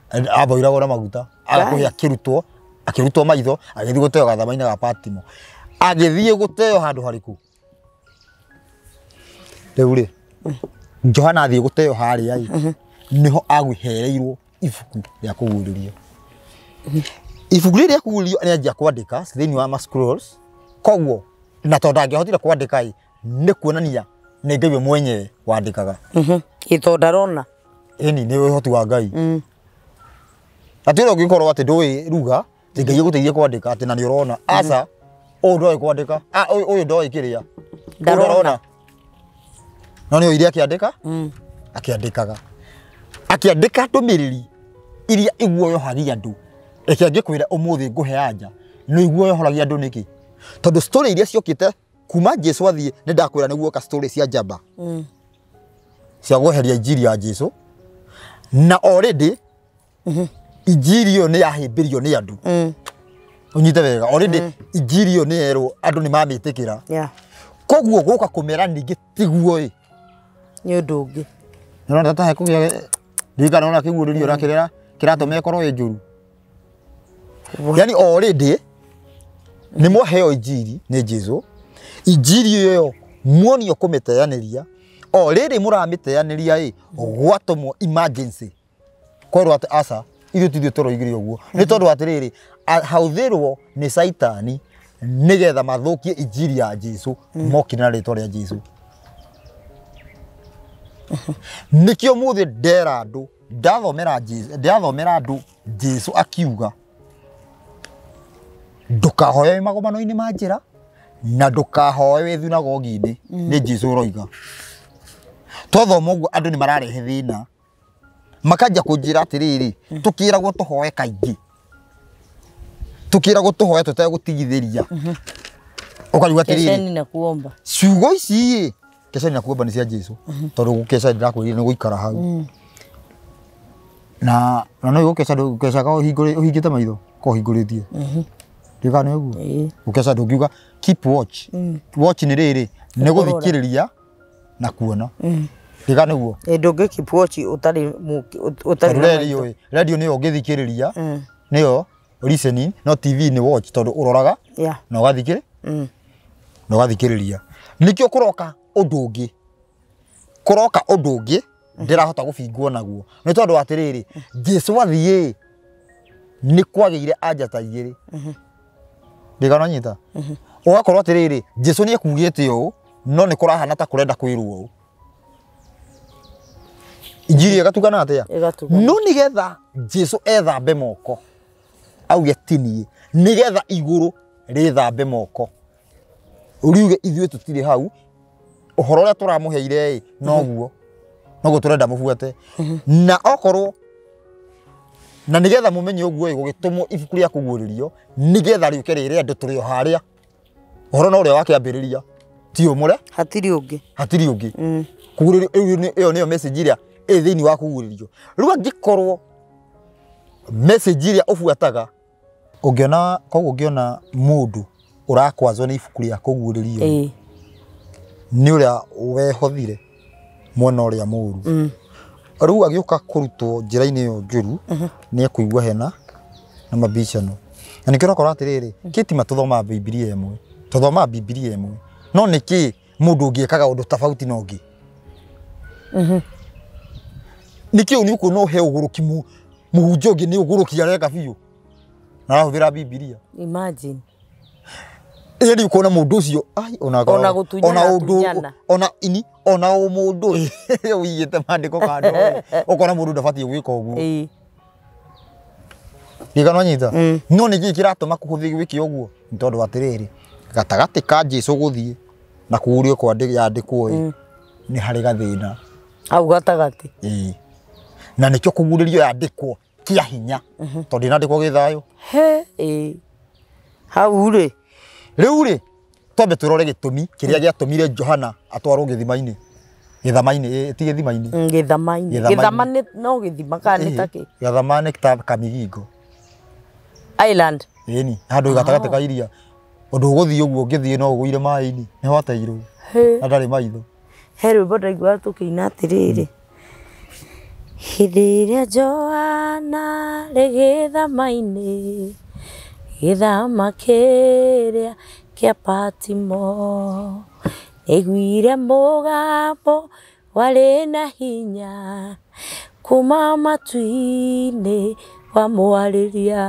B: Aboiragwo na maguta. Aga kũhĩa akĩrutwo, akĩrutwo maitho, agĩthiĩ gũteo gathama-inĩ ga Patimo. Agĩthiĩ gũteo handũ harĩkũ? Rĩu rĩ, Johana athiĩ gũteo harĩa ĩ, nĩho agũhereirwo ibuku rĩa kũguũrĩrio. Ibuku rĩrĩ rĩa kũguũrĩrio nĩanjia kwandĩka thĩinĩ wa ma scrolls. Koguo na tondũ ndangĩahotire kwandĩka ĩ, nĩ kuonania nĩ Ngai we mwenyewe wandĩkaga.
A: Ĩ tondũ ndarona.
B: Ĩni nĩ ũhoti wa Ngai. Atĩ ũrĩa ũngĩkorwo atĩ ndũĩ ruga, atĩ Ngai egũteithie kwandĩka atĩ na nĩ ũrona. Aca, ũyũ ndoĩ kwandĩka, ũyũ ndoĩ kĩrĩa.
A: Ndarona.
B: No nĩ oire akĩandĩka? Akĩandĩkaga. Akĩandĩka ndũmĩrĩri iria iguoyohagia andũ. Reke ngĩkwĩre ũmũthĩ ngũhe anja, nĩ iguoyohagia andũ nĩkĩ? Tondũ story iria ciokĩte kuma Jesu athiĩ nĩ ndakwĩra nĩ guoka story cia njamba. Cia gweheria injiri ya Jesu. Na already injiri ĩyo nĩ yahĩmbĩrio nĩ andũ. Ũnyite wega, already injiri ĩyo nĩ yerwo andũ nĩ mamĩtĩkĩra. Koguo gũka kũmera ningĩ tiguo ĩ.
A: Nĩ ũndũ ũngĩ.
B: Nĩũrona ta hekũgĩa ndirikana ona kĩguũrĩrio ũrĩa kĩrĩa kĩratũma ĩkorwo ĩ njũru. Yani already nĩ mwaheo injiri nĩ Jesu. Injiri ĩyo muonio kũmĩteanĩria. O rĩrĩ mũramĩteanĩria ĩ, gwatũmwo emergency. Kwerwo atĩ aca, ithuĩ ti ithuĩ tũroigire ũguo. Nĩ tondũ atĩrĩrĩ, hauthĩrwo nĩ Caitani nĩgetha mathũkie injiri ya Jesu, mokire na rĩtwa rĩa Jesu. Nĩkĩo mũthĩ ndera andũ, ndathomera Jesu, ndathomera andũ Jesu akiuga ndũkahoe wĩ magomano-inĩ ma njĩra na ndũkahoe wĩ thunagogi-inĩ, nĩ Jesu ũroiga. Twathoma ũguo andũ nĩ mararehe thĩna. Makanjia kũnjĩra atĩrĩrĩ, tũkĩragwo tũhoe kaingĩ. Tũkĩragwo tũhoe tũtegũtigithĩria. Ũkariũga atĩrĩrĩ,
A: Kesheni na kuomba.
B: Ciugo ici ĩ, kesheni na kuomba nĩ cia Jesu. Tondũ gũkeca ndĩrakwĩrire nĩ gũikara hau. Na no gũkeca ndũkecaga ũhingĩte maitho, ko ũhingũrĩtie. Ndiũĩ kana nĩ ũguo. Gũkeca ndũngiuga keep watch. Watch nĩ rĩrĩ, nĩ gũthikĩrĩria na kuona. Ndiũĩ kana nĩ ũguo.
A: Ĩ ndũngĩ keep watch ũtarĩ ũtarĩ na maitho.
B: Radio ĩ, radio nĩyo ũngĩthikĩrĩria, nĩyo listening, no TV nĩ watch tondũ ũroraga na ũgathikĩrĩria. Na ũgathikĩrĩria. Nĩkĩo kũroka ũndũ ũngĩ. Kũroka ũndũ ũngĩ ndĩrahota gũbingwo naguo. Nĩ tondũ atĩrĩrĩ, Jesu athiĩ nĩ kwagĩire anja ta igĩrĩ. Ndĩgana nyita. Ũgakorwo atĩrĩrĩ, Jesu nĩ ekugĩte ũũ, no nĩ kũrahana ta kũrenda kwĩrwo ũũ. Injiri ĩgatugana atĩa?
A: Ĩgatugana.
B: No nĩgetha Jesu ethambe moko, auge ti niĩ, nĩgetha igũrũ rĩthambe moko. Riuge ithuĩ tũtirĩ hau, ũhoro ũrĩa tũramũheire ĩ, noguo. Noguo tũrenda mũbuate. Na okorwo na nĩgetha mũmenye ũguo ĩ, gũgĩtũmwo ibuku rĩa kũguũrĩrio, nĩgetha rĩũke rĩre andũ tũrĩ o harĩa. Ũhoro no ũrĩa wakĩambĩrĩria, ti ũmũre?
A: Hatirĩ ũngĩ.
B: Hatirĩ ũngĩ. Kũguũrĩrio, ĩyo nĩyo message ĩrĩa ĩ thĩinĩ wa kũguũrĩrio. Rĩu angĩkorwo message ĩrĩa ũbuataga, ũngĩona, koguo ũngĩona mũndũ ũrakwazwo nĩ ibuku rĩa kũguũrĩrio, nĩ ũrĩa wehothire mwena ũrĩa mũũru. Rĩu agĩũka kũrutwo njĩra-inĩ ĩyo njũru, nĩ ekũigua hena na mabicano. Na nĩkĩo ũrakora atĩrĩrĩ, kĩtima tũthomaga Bibilia ĩmwe, tũthomaga Bibilia ĩmwe, no nĩkĩ mũndũ ũngĩ ekaga ũndũ tofauti na ũngĩ? Nĩkĩo nĩ ũkuona ũhe ũgũrũki mũhunjia ũngĩ nĩ ũgũrũki areka biũ na arahũthĩra Bibilia.
A: Imagine.
B: Ĩĩ ũkuona mũndũ ũcio, ai, ona
A: Ona gũtunyana,
B: ona ũndũ,
A: tunyana.
B: ona ini, ona ũmũndũ ũigĩte maandĩko kando, ũkona mũndũ ndabatiĩ gwĩka ũguo. Ndigano nyita no nĩ kĩĩ kĩratũma kũhũthie wĩke ũguo nĩ tondũ atĩrĩrĩ gatagatĩ ka Jesũ gũthiĩ na kũgurio kwa yandĩkwo ĩ nĩ harĩ gathĩna
A: hau gatagatĩ
B: ĩĩ na nĩkĩo kũgurĩrio yandĩkwo kĩa hinya tondũ ndĩnandĩkwo gĩthayũ
A: he ĩĩ hau rĩ
B: rĩu rĩ twambe tũrore gĩtũmi kĩrĩa gĩatũmire Johana atwarwo gĩthima-inĩ gĩthama-inĩ ti gĩthima-inĩ
A: gĩthama-inĩ gĩthama nĩ no gĩthima kana nĩ takĩ
B: gĩthama nĩ ta kamigingo
A: island
B: ĩni handũ gatagatĩ ka iria ũndũ ũgũthiĩ ũguo ũngĩthiĩ no ũgũire maĩ-inĩ nĩ hwateirwo na ndarĩ maitho
A: he rwĩmbo ndaiguaga tũkĩina atĩrĩrĩ hĩndĩ ĩrĩa Johana rĩ gĩthama-inĩ gĩthama kĩrĩa kĩa Patimo nĩaiguire mũgambo warĩ na hinya kuma matu-inĩ wamwarĩria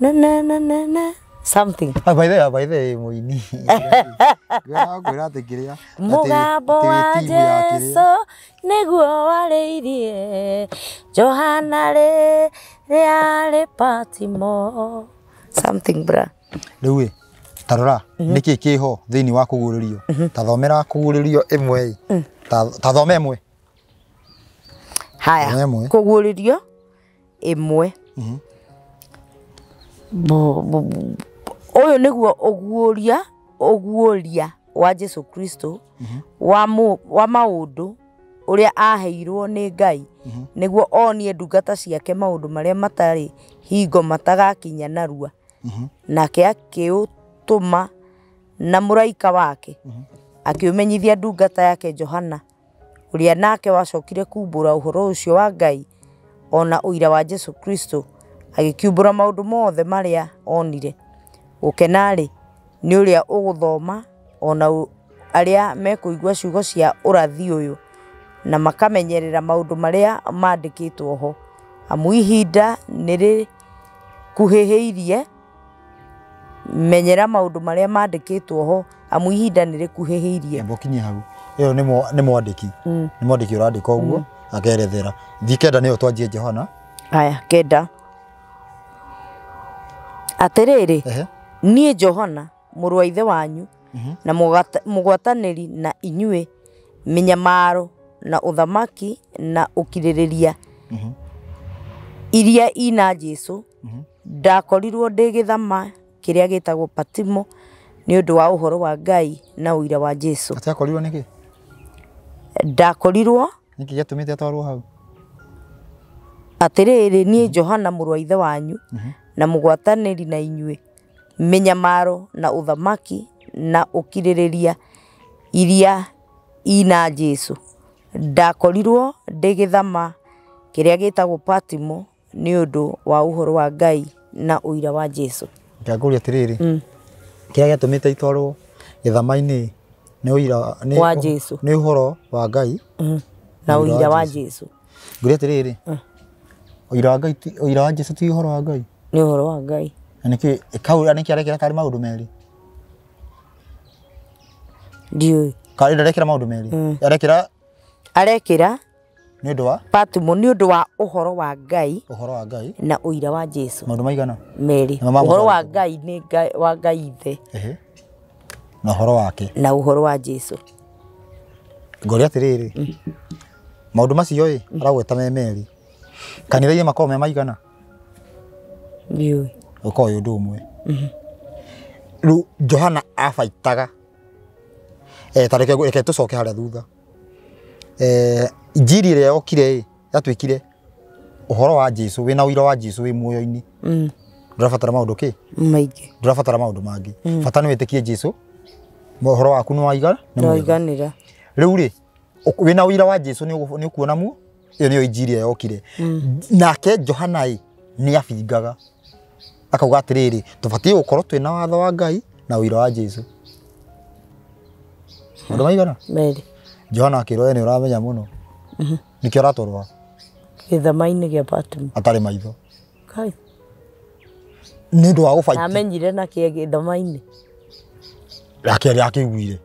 A: na na na na na something
B: by the way mũini ngwĩra atĩ kĩrĩa
A: mũgambo wa Jesũ nĩguo warĩirie Johana rĩarĩ Patimo something bra
B: rĩu ĩ tarora nĩkĩ kĩho thĩinĩ wa kũguũrĩrio ta thomera kũguũrĩrio ĩmwe ĩ ta thome ĩmwe
A: haya kũguũrĩrio ĩmwe ũyũ nĩguo ũguũria wa Jesũ Kristo wa maũndũ ũrĩa aheirwo nĩ Ngai nĩguo onie ndungata ciake maũndũ marĩa matarĩ hingo matagakinya narua nake akĩũtũma na mũraika wake akĩũmenyithia ndungata yake Johana ũrĩa nake wacokire kumbũra ũhoro ũcio wa Ngai ona ũira wa Jesũ Kristo agĩkiumbũra maũndũ mothe marĩa onire gũkena-rĩ nĩ ũrĩa ũgũthoma ona arĩa mekũigua ciugo cia ũrathi ũyũ na makamenyerera maũndũ marĩa mandĩkĩtwo ho amu ihinda nĩ rĩkuhĩhĩirie menyera maũndũ marĩa mandĩkĩtwo ho amu ihinda nĩ rĩkuhĩhĩirie
B: amba ũkinyie hau ĩyo nĩ mwandĩki nĩ mwandĩki ũrandĩka ũguo akerethera thiĩ kenda nĩyo twanjie Johana
A: haya kenda atĩrĩrĩ niĩ Johana mũrũ wa ithe wanyu na mũgwatanĩri na inyuĩ mĩnyamaro na ũthamaki na ũkirĩrĩria iria ina Jesũ ndakorirwo ndĩ gĩthama kĩrĩa gĩtagwo Patimo nĩ ũndũ wa ũhoro wa Ngai na ũira wa Jesũ
B: atĩ akorirwo nĩkĩ
A: ndakorirwo
B: nĩkĩ gĩatũmĩte atwarwo hau
A: atĩrĩrĩ niĩ Johana mũrũ wa ithe wanyu na mũgwatanĩri na inyuĩ mĩnyamaro na ũthamaki na ũkirĩrĩria iria ina Jesũ ndakorirwo ndĩ gĩthama kĩrĩa gĩtagwo Patimo nĩ ũndũ wa ũhoro wa Ngai na ũira wa Jesũ
B: ngakũria atĩrĩrĩ kĩrĩa gĩatũmĩte itwarwo gĩthama-inĩ nĩ ũira
A: wa Jesũ
B: nĩ ũhoro wa Ngai
A: na ũira wa Jesũ
B: ngũria atĩrĩrĩ ũira wa Ngai ũira wa Jesũ ti ũhoro wa Ngai
A: nĩ ũhoro wa Ngai
B: na nĩkĩ kau nĩkĩ arekĩra tarĩ maũndũ merĩ
A: ndiũĩ
B: karĩ ndarekĩra maũndũ merĩ arekĩra
A: arekĩra
B: nĩ ũndũ wa
A: Patimo nĩ ũndũ wa ũhoro wa Ngai
B: na
A: ũira wa Jesũ
B: maũndũ maigana
A: merĩ ũhoro wa Ngai nĩ wa Ngai ithe
B: na ũhoro wake
A: na ũhoro wa Jesũ
B: ngoria atĩrĩrĩ maũndũ macio ĩ aragweta me merĩ kanitha-inĩ makoragwo me maigana
A: ndiũĩ
B: ũkoragwo wĩ ũndũ ũmwe rĩu Johana abaitaga ta reke tũcoke harĩa thutha injiri ĩrĩa yokire ĩ yatuĩkire ũhoro wa Jesũ wĩna ũira wa Jesũ wĩ muoyo-inĩ ndũrabatara maũndũ kĩ
A: maingĩ
B: ndũrabatara maũndũ mangĩ bata nĩ wĩtĩkie Jesũ ũhoro waku nĩ waigana
A: nĩ waiganĩra
B: rĩu rĩ wĩna ũira wa Jesũ nĩ ũkuona muo ĩyo nĩyo injiri ĩrĩa yokire nake Johana ĩ nĩ abingaga akauga atĩrĩrĩ tũbatiĩ gũkorwo twĩna watho wa Ngai na ũira wa Jesũ maũndũ maigana
A: merĩ
B: Johana akĩrwo we nĩ ũramenya mũno nĩkĩo aratwarwo
A: gĩthama-inĩ kĩa Patimo
B: atarĩ maitho
A: Kai
B: nĩ ũndũ wa gũbaiti
A: amenyire nakĩ gĩthama-inĩ
B: akĩiguire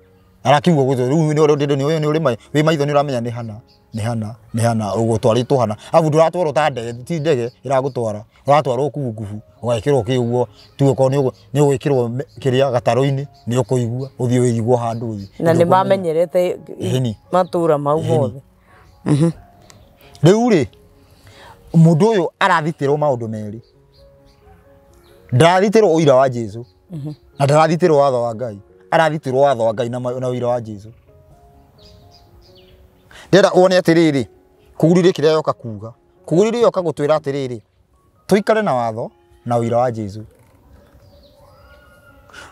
B: Arakiuga gũthũ rĩu nĩ ũrĩ wĩ maitho nĩ ũramenya nĩ hana nĩ hana nĩ hana ũgũtwarĩtwo hana abu ndũratwarwo ta ndege ti ndege ĩragũtwara ũratwarwo ngubu ũgekĩrwo kĩ ũguo tu okorwo nĩ ũgwĩkĩrwo kĩrĩa gatarũ-inĩ nĩ ũkũigua ũthiĩ wĩigwo handũ ũthiĩ
A: na nĩ mamenyerete matũra mau mothe.
B: Rĩu rĩ mũndũ ũyũ arathitĩrwo maũndũ merĩ, ndarathitĩrwo ũira wa Jesu na ndarathitĩrwo watho wa Ngai, arathitĩrwo watho wa Ngai na ũira wa Jesu. Ndĩrenda wone atĩrĩrĩ kũgurire kĩrĩa yoka kuga, kũgurire yoka gũtwĩra atĩrĩrĩ tũikare na watho na ũira wa Jesu.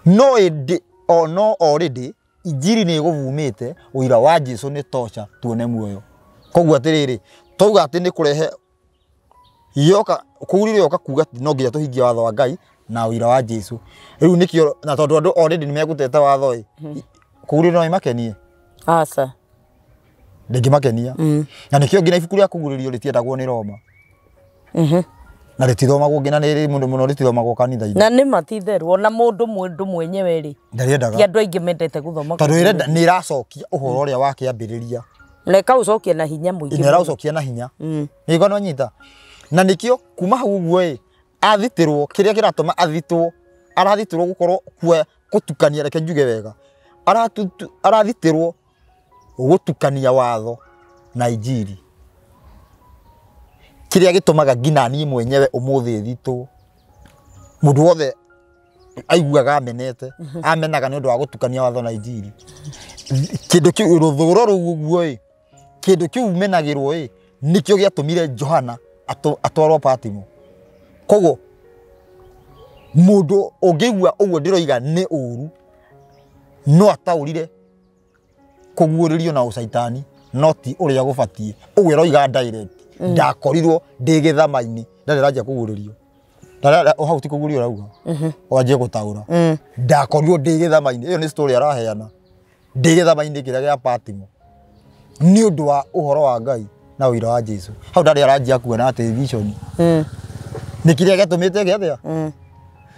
B: No ĩndĩ o no already injiri nĩ ĩgũvumĩte ũira wa Jesu nĩ tosha tuone muoyo. Koguo atĩrĩrĩ twauga atĩ nĩ kũrehe yoka kũgurire yoka kuga no nginya tũhingie watho wa Ngai na ũira wa Jesu. Rĩu nĩkĩo na tondũ andũ already nĩ megũteta watho ĩ kũgurire no ĩmakenie
A: aca
B: ndĩngĩmakenia. Na nĩkĩo nginya ibuku rĩa kũgurĩrio rĩtiendagwo nĩ Roma na rĩtithomagwo nginya nĩ mũno mũno rĩtithomagwo kanitha-inĩ
A: na nĩ matitherũ ona mũndũ mwenyewe rĩ
B: ndarĩendaga
A: ti andũ aingĩ mendete gũthoma
B: tondũ nĩ ĩracokia ũhoro ũrĩa wa kĩambĩrĩria
A: na ĩkaũcokia na hinya mũingĩ
B: nĩ ĩraũcokia na hinya nĩguo no nyita. Na nĩkĩo kuma hau ũguo ĩ athitĩrwo kĩrĩa kĩratũma athitwo arathitĩrwo gũkorwo gũtukania reke njuge wega arathitĩrwo gũtukania watho na injiri kĩrĩa gĩtũmaga nginya niĩ mwenyewe ũmũthĩ thitũ mũndũ wothe aiguaga amenete amenaga nĩ ũndũ wa gũtukania watho na injiri. Kĩndũ kĩu rũthũro rũu ũguo ĩ kĩndũ kĩu menagĩrwo ĩ nĩkĩo gĩatũmire Johana atwarwo Patimo. Koguo mũndũ ũngĩigua ũguo ndĩroiga nĩ ũru no ataũrire kũguũrĩrio na ũcaitani no ti ũrĩa gũbatiĩ ũguo ĩroiga direct ndakorirwo ndĩ gĩthama-inĩ ndarĩ ranjia kũguũrĩrio hau ti kũguũrio rauga wanjie gũtaũra ndakorirwo ndĩ gĩthama-inĩ ĩyo nĩ story araheana ndĩ gĩthama-inĩ kĩrĩa gĩa Patimo nĩ ũndũ wa ũhoro wa Ngai na ũira wa Jesu. Hau ndarĩ aranjia kuona atĩ vision nĩ kĩrĩa gĩatũmĩte gĩathĩa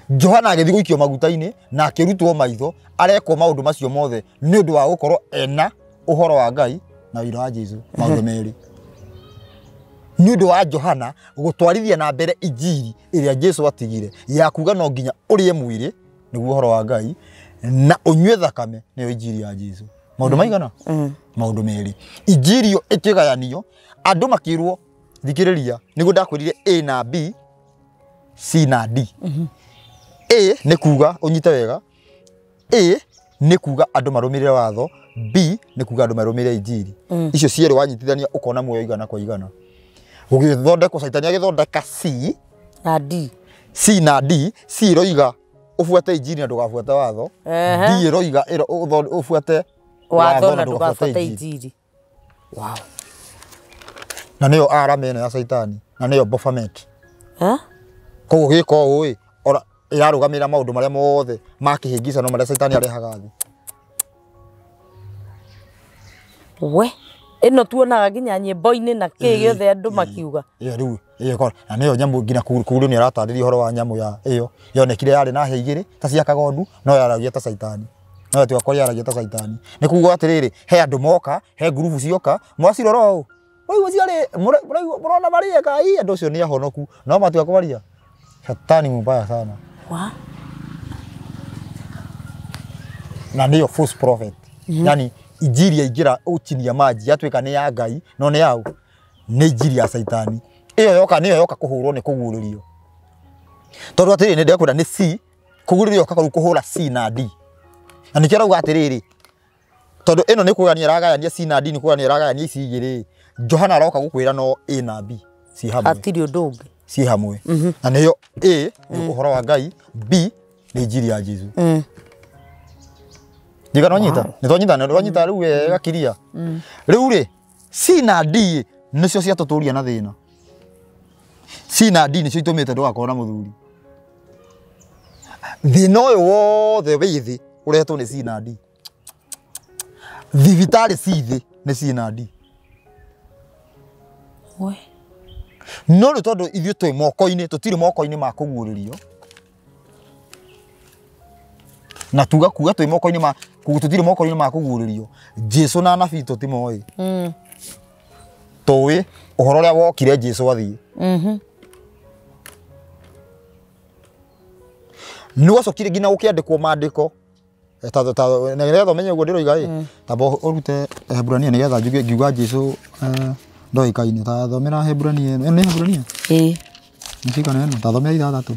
B: Johana agĩthiĩ gũikio maguta-inĩ na akĩrutwo maitho arekwo maũndũ macio mothe nĩ ũndũ wa gũkorwo ena ũhoro wa Ngai na ũira wa Jesu maũndũ merĩ nĩ ũndũ wa Johana gũtwarithia na mbere injiri ĩrĩa Jesu atigire ya kuga no nginya ũrĩe mwĩrĩ nĩguo ũhoro wa Ngai na ũnyue thakame nĩyo injiri ya Jesu. Maũndũ maigana maũndũ merĩ injiri ĩyo ĩkĩgayanio andũ makĩrwo thikĩrĩria nĩguo ndakwĩrire A na B C na D. A nĩ kuga ũnyite wega A nĩ kuga andũ marũmĩrĩre watho, B nĩ kuga andũ marũmĩrĩre injiri. Icio cierĩ wanyitithania ũkona muoyo igana kwa igana. Gũgĩthondekwo caitani agĩthondeka C
A: na D.
B: C na D, C ĩroiga ũbuate injiri na ndũgabuate watho, D ĩroiga ũbuate
A: watho na ndũgabuate injiri. Wow.
B: Na nĩyo arama ĩno ya caitani na nĩyo Baphomet. Koguo gĩko ũũ ĩ ĩrarũgamĩrĩra maũndũ marĩa mothe ma kĩhĩngĩcano marĩa caitani arehaga thĩ.
A: We ĩno tuonaga nginya nyĩmbo-inĩ na kĩ gĩothe andũ makiuga
B: ĩyo rĩu ĩyo na nĩyo nyamũ nginya kũgũrũ nĩ aratarĩria ũhoro wa nyamũ ya ĩyo yonekire yarĩ na hĩa igĩrĩ ta cia kagondu no yaragia ta caitani no tigakorwo yaragia ta caitani nĩ kuga atĩrĩrĩ he andũ moka he ngurubu cioka mwacirora ũũ mũraigua ciarĩ mũrona marĩeka ĩ andũ acio nĩ ahonoku no matiga kwaria shetani mbaya sana.
A: Wa?
B: Na nĩyo false prophet. Yani injiri yaingĩra chini ya maji yatuĩka nĩ ya Ngai no nĩ yau nĩ injiri ya caitani ĩyo yoka nĩyo yoka kũhũrwo nĩ kũguũrĩrio tondũ atĩrĩrĩ nĩ ndekwenda nĩ C kũguũrĩrio yoka kũhũra C na D na nĩkĩo arauga atĩrĩrĩ tondũ ĩno nĩ kũgania ĩragayania C na D nĩ kũgania ĩragayania ici igĩrĩ Johana aroka gũkwĩra no A na B ci hamwe
A: hatirĩ ũndũ ũngĩ
B: ci hamwe na nĩyo A nĩ ũhoro wa Ngai B nĩ injiri ya Jesu. Ndiga no nyita nĩ twanyita nĩ twanyita rĩu wega kiria rĩu rĩ C na D nĩcio ciatũtũria na thĩna. C na D nĩcio itũmĩte ndũgakorwo na mũthuri. Thĩna ũyũ wothe wĩ thĩ ũrehetwo nĩ C na D. Thibitarĩ ci thĩ nĩ C na D.
A: We
B: no rĩu tondũ ithuĩ twĩ moko-inĩ tũtirĩ moko-inĩ ma kũguũrĩrio Na tuga kuga twĩ moko-inĩ ma tũtirĩ moko-inĩ ma kũguũrĩrio. Jesu na anabii tũtimoĩ. Tũĩ ũhoro ũrĩa wokire Jesu athiĩ. Nĩ gwacokire nginya gũkĩandĩkwo maandĩko. Nĩgetha ũmenye ũguo ndĩroiga ĩ, tamba ũrute Heburania nĩgetha njuge ngiuga Jesu ndoĩkaine. Ta thomera Heburania ĩno. Ĩno nĩ Heburania?
A: Ĩĩ.
B: Nĩ cigana ĩno? Ta thomera 6.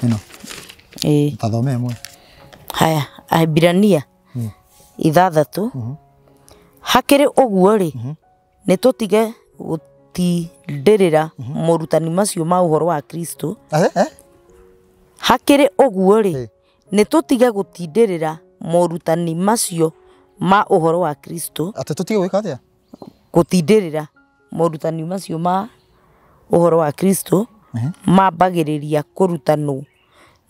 B: Ĩno.
A: Ĩĩ.
B: Ta thome ĩmwe.
A: Haya, Ahibirania 6. Hakĩrĩ ũguo rĩ, nĩ tũtige gũtindĩrĩra morutani macio ma ũhoro wa Kristo. Hakĩrĩ ũguo rĩ, nĩ tũtige gũtindĩrĩra morutani macio ma ũhoro wa Kristo.
B: Atĩ tũtige gwĩka atĩa?
A: Gũtindĩrĩra morutani macio ma ũhoro wa Kristo mambagĩrĩria kũrutanwo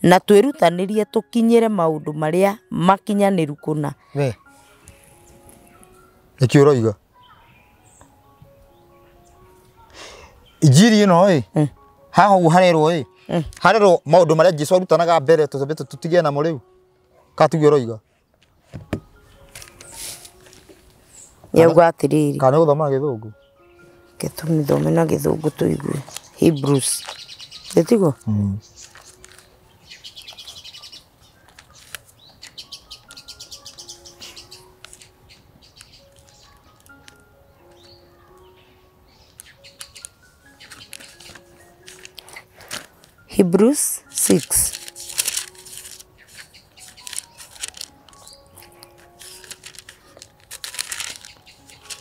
A: na twĩrutanĩrie tũkinyĩre maũndũ marĩa makinyanĩru kũna.
B: We. Nĩkĩo ũroiga? Injiri ĩno ĩ, haha ũguo harerwo ĩ, harerwo maũndũ marĩa Jesu arutanaga mbere tũcambe tũtige namo rĩu. Ka tiguo ũroiga?
A: Yauga atĩrĩrĩ.
B: Kana nĩ gũthoma na gĩthũngũ?
A: Reke tũmĩthome na gĩthũngũ tũigue. Hebrews. Ĩtiguo? Hebrews 6.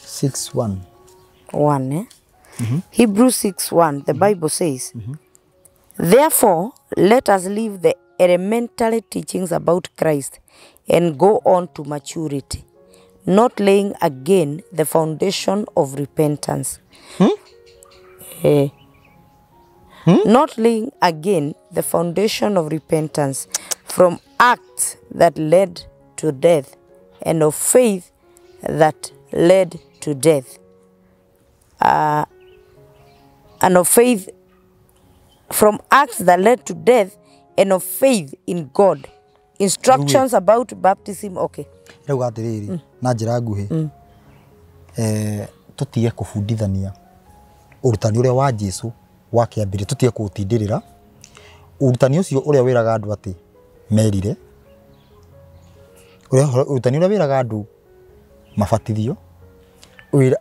B: 6:1.
A: 1, eh? Hebrews 6:1, the Bible says, Therefore, let us leave the elementary teachings about Christ and go on to maturity, not laying again the foundation of repentance. Not laying again the foundation of repentance from acts that led to death and of faith that led to death. And of faith from acts that led to death and of faith in God. Instructions about baptism. Okay.
B: Rĩu atĩrĩrĩ, na njĩra nguhĩ, tũtige kũbundithania ũrutani ũrĩa wa Jesu wa kĩambĩrĩria, tũtige kũũtindĩrĩra ũrutani ũcio ũrĩa wĩraga andũ atĩ merire, ũrutani ũrĩa wĩraga andũ mabatithio,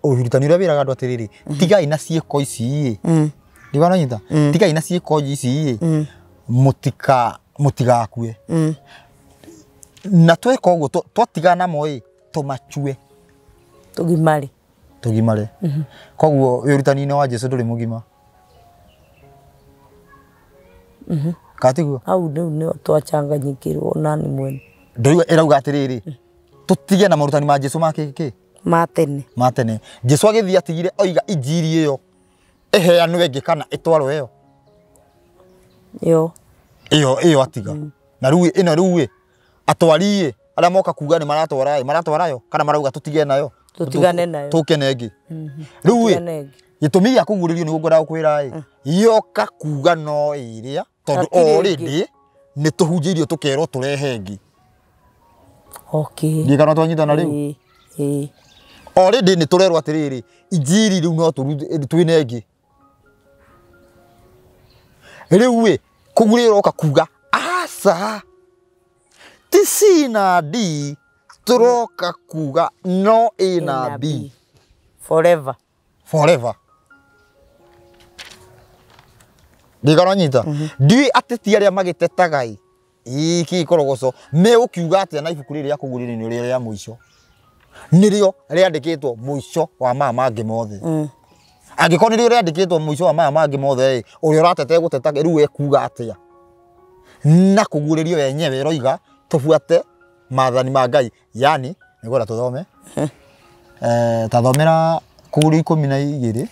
B: ũrutani ũrĩa wĩraga andũ atĩrĩrĩ, tigai na ciĩko ici ĩ, ndiwananyita, tigai na ciĩko ici ĩ, mũtigakue. Na tweka ũguo twatigana namo ĩ, tũmachue
A: tũgimare.
B: Tũgimare. Koguo ũrutani-inĩ wa Jesu ndũrĩ mũgima. Katiguo?
A: Hau rĩu nĩho twachanganyikirwo nani mwene.
B: Ndĩrauga ĩrauga atĩrĩrĩ, tũtige na morutani ma Jesu ma kĩ?
A: Ma tene.
B: Ma tene. Jesu agĩthiĩ atigire oiga injiri ĩyo ĩheanwo ĩngĩ kana ĩtwarwo ĩyo.
A: Ĩyo.
B: Ĩyo atiga. Na rĩu ĩno rĩu ĩ, atwari ĩ, arĩa moka kuga nĩ maratwara ĩ, maratwara yo kana marauga tũtige nayo.
A: Tũtigane nayo.
B: Tũke na ĩngĩ. Rĩu ĩ, gĩtũmi gĩa kũguũrĩrio nĩguo ngwendaga gũkwĩra ĩ, yoka kuga no ĩrĩa tondũ already nĩ tũhunjĩirio tũkerwo tũrehe ĩngĩ.
A: Okay.
B: Ndiĩ kana twanyitana rĩu?
A: Ĩĩ.
B: Already nĩ tũrerwo atĩrĩrĩ, injiri rĩu no twĩne ĩngĩ. Rĩu ĩ, kũguũrĩrio ĩroka kuga aca ti C na D, tũroka kuga no A na B.
A: Forever.
B: Forever. Ndikaranyita. Ndiũĩ ateti arĩa magĩtetaga ĩ, iki ikorogoco megũkiuga atĩa na ibuku rĩrĩ rĩa kũguũrĩrio nĩ rĩrĩa rĩa mũico. Nĩrĩo rĩandĩkĩtwo mũico wa maya mangĩ mothe. Angĩkorwo nĩrĩo rĩandĩkĩtwo mũico wa maya mangĩ mothe ĩ, ũrĩa ũrateta egũteta rĩu ekuga atĩa? Na kũguũrĩrio yenyewe ĩroiga tũbuate maathani ma Ngai, yani nĩngwenda tũthome. Ta thomera kũguũrĩrio 12.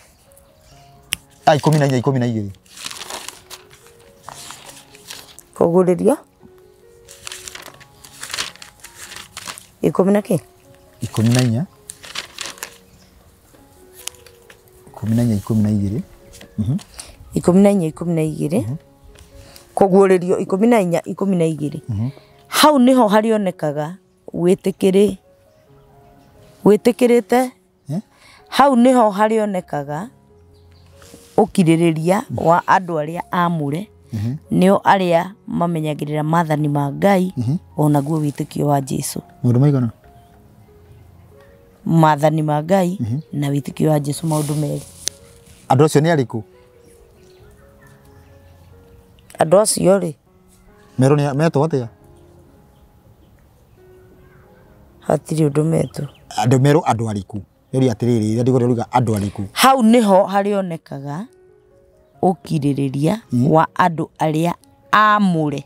B: 14 12.
A: Kũguũrĩrio 10 na kĩ?
B: 14. 14 12.
A: 14 12. Kũguũrĩrio 14 12. Hau nĩho harĩonekaga wĩtĩkĩrĩte. Hau nĩho harĩonekaga ũkirĩrĩria wa andũ arĩa aamũre, nĩo arĩa mamenyagĩrĩra maathani ma Ngai onaguo wĩtĩkio wa Jesũ.
B: Maũndũ maigana?
A: Maathani ma Ngai na wĩtĩkio wa Jesũ, maũndũ merĩ.
B: Andũ acio nĩ arĩkũ?
A: Andũ acio rĩ,
B: Merwo nĩ metwo atĩa?
A: Hatirĩ ũndũ metwo.
B: Andũ merwo andũ arĩkũ? Nĩũria atĩrĩrĩ, rĩrĩa ndigũrĩa andũ arĩkũ?
A: Hau nĩho harĩonekaga ũkirĩrĩria wa andũ arĩa aamũre.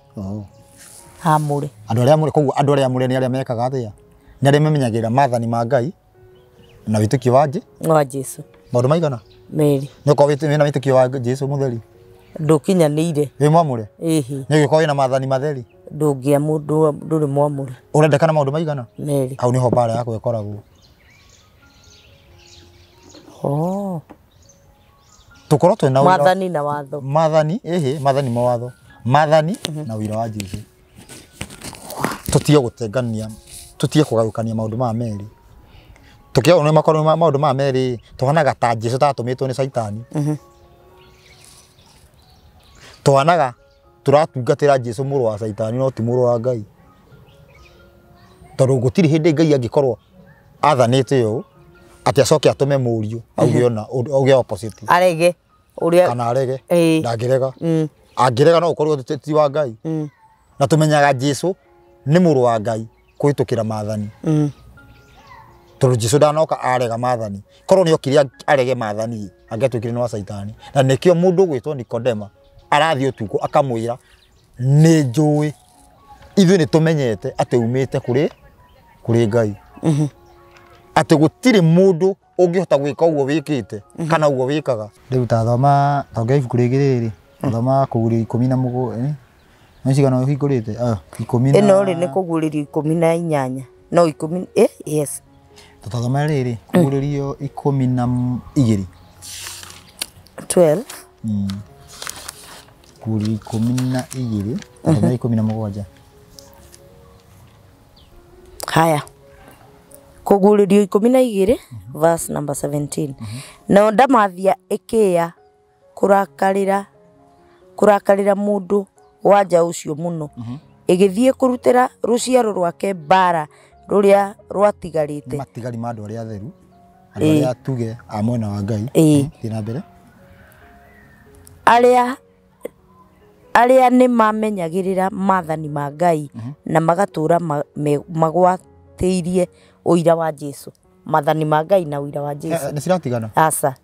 A: Aamũre.
B: Andũ arĩa aamũre, koguo andũ arĩa aamũre nĩ arĩa mekaga atĩa? Nĩ arĩa mamenyagĩrĩra maathani ma Ngai na wĩtĩkio wa
A: wa Jesũ.
B: Maũndũ maigana?
A: Merĩ.
B: Nĩ ũkorwo wĩna wĩtĩkio wa Jesũ mũtheri?
A: Ndũkinyanĩire.
B: Wĩ mwamũre?
A: Ĩhĩ.
B: Nĩ ũgĩkorwo wĩna maathani matheri?
A: Ndũngĩa mũndũ ndũrĩ mwamũre.
B: Ũrendekana maũndũ maigana?
A: Merĩ.
B: Hau nĩho mbara yakwa ĩkoragwo. Tũkorwo twĩna ũira.
A: Maathani na watho.
B: Maathani, ĩhĩ, maathani mawatho. Maathani na ũira wa Jesũ. Tũtige gũtengania, tũtige kũgayũkania maũndũ maya merĩ. Tũkĩona makorwo maũndũ maya merĩ, tũhanaga ta Jesũ tatũmĩtwo nĩ Caitani. Tũhanaga tũratungatĩra Jesũ mũrũ wa Caitani no ti mũrũ wa Ngai. Tondũ gũtirĩ hĩndĩ Ngai angĩkorwo athanĩte ũũ atĩ acoke atũme mũriũ auge ona auge opposite.
A: Arege ũrĩa
B: kana arege. Ndangĩrega. Angĩrega no ũkorwo ti wa Ngai. Na tũmenyaga Jesũ nĩ mũrũ wa Ngai kũhĩtũkĩra maathani. Tondũ Jesũ ndanoka arega maathani. Korwo nĩ okire arege maathani angĩatuĩkire nĩ wa Caitani. Na nĩkĩo mũndũ ũgwĩtwo Nikodema arathiĩ ũtukũ akamwĩra nĩ njũĩ ithuĩ nĩ tũmenyete atĩ umĩte kũrĩ Ngai. Atĩ gũtirĩ mũndũ ũngĩhota gwĩka ũguo wĩkĩte kana ũguo wĩkaga. Rĩu tathoma tonge ibuku rĩngĩ rĩrĩ, thoma kũguũrĩrio 17 nĩ cigana ũhingũrĩte? 10 na
A: ĩno rĩ nĩ kũguũrĩrio 18 no 10 yes.
B: Tũtathoma rĩrĩ kũguũrĩrio 12.
A: 12.
B: Kũguũrĩrio 12 tathoma 17.
A: Haya. Kũguũrĩrio 12 verse number 17. Nao ndamathia ĩkĩĩa kũrakarĩra mũndũ wanja ũcio mũno, ĩgĩthiĩ kũrutĩra rũciaro rwake mbara rũrĩa rwatigarĩte.
B: Matigari ma andũ arĩa atheru, andũ arĩa tuge a mwena wa Ngai. Thiĩ na mbere.
A: Arĩa nĩ mamenyagĩrĩra maathani ma Ngai na magatũũra magwatĩirie ũira wa Jesũ. Maathani ma Ngai na ũira wa Jesũ.
B: Nĩ ciratigana?
A: Aca.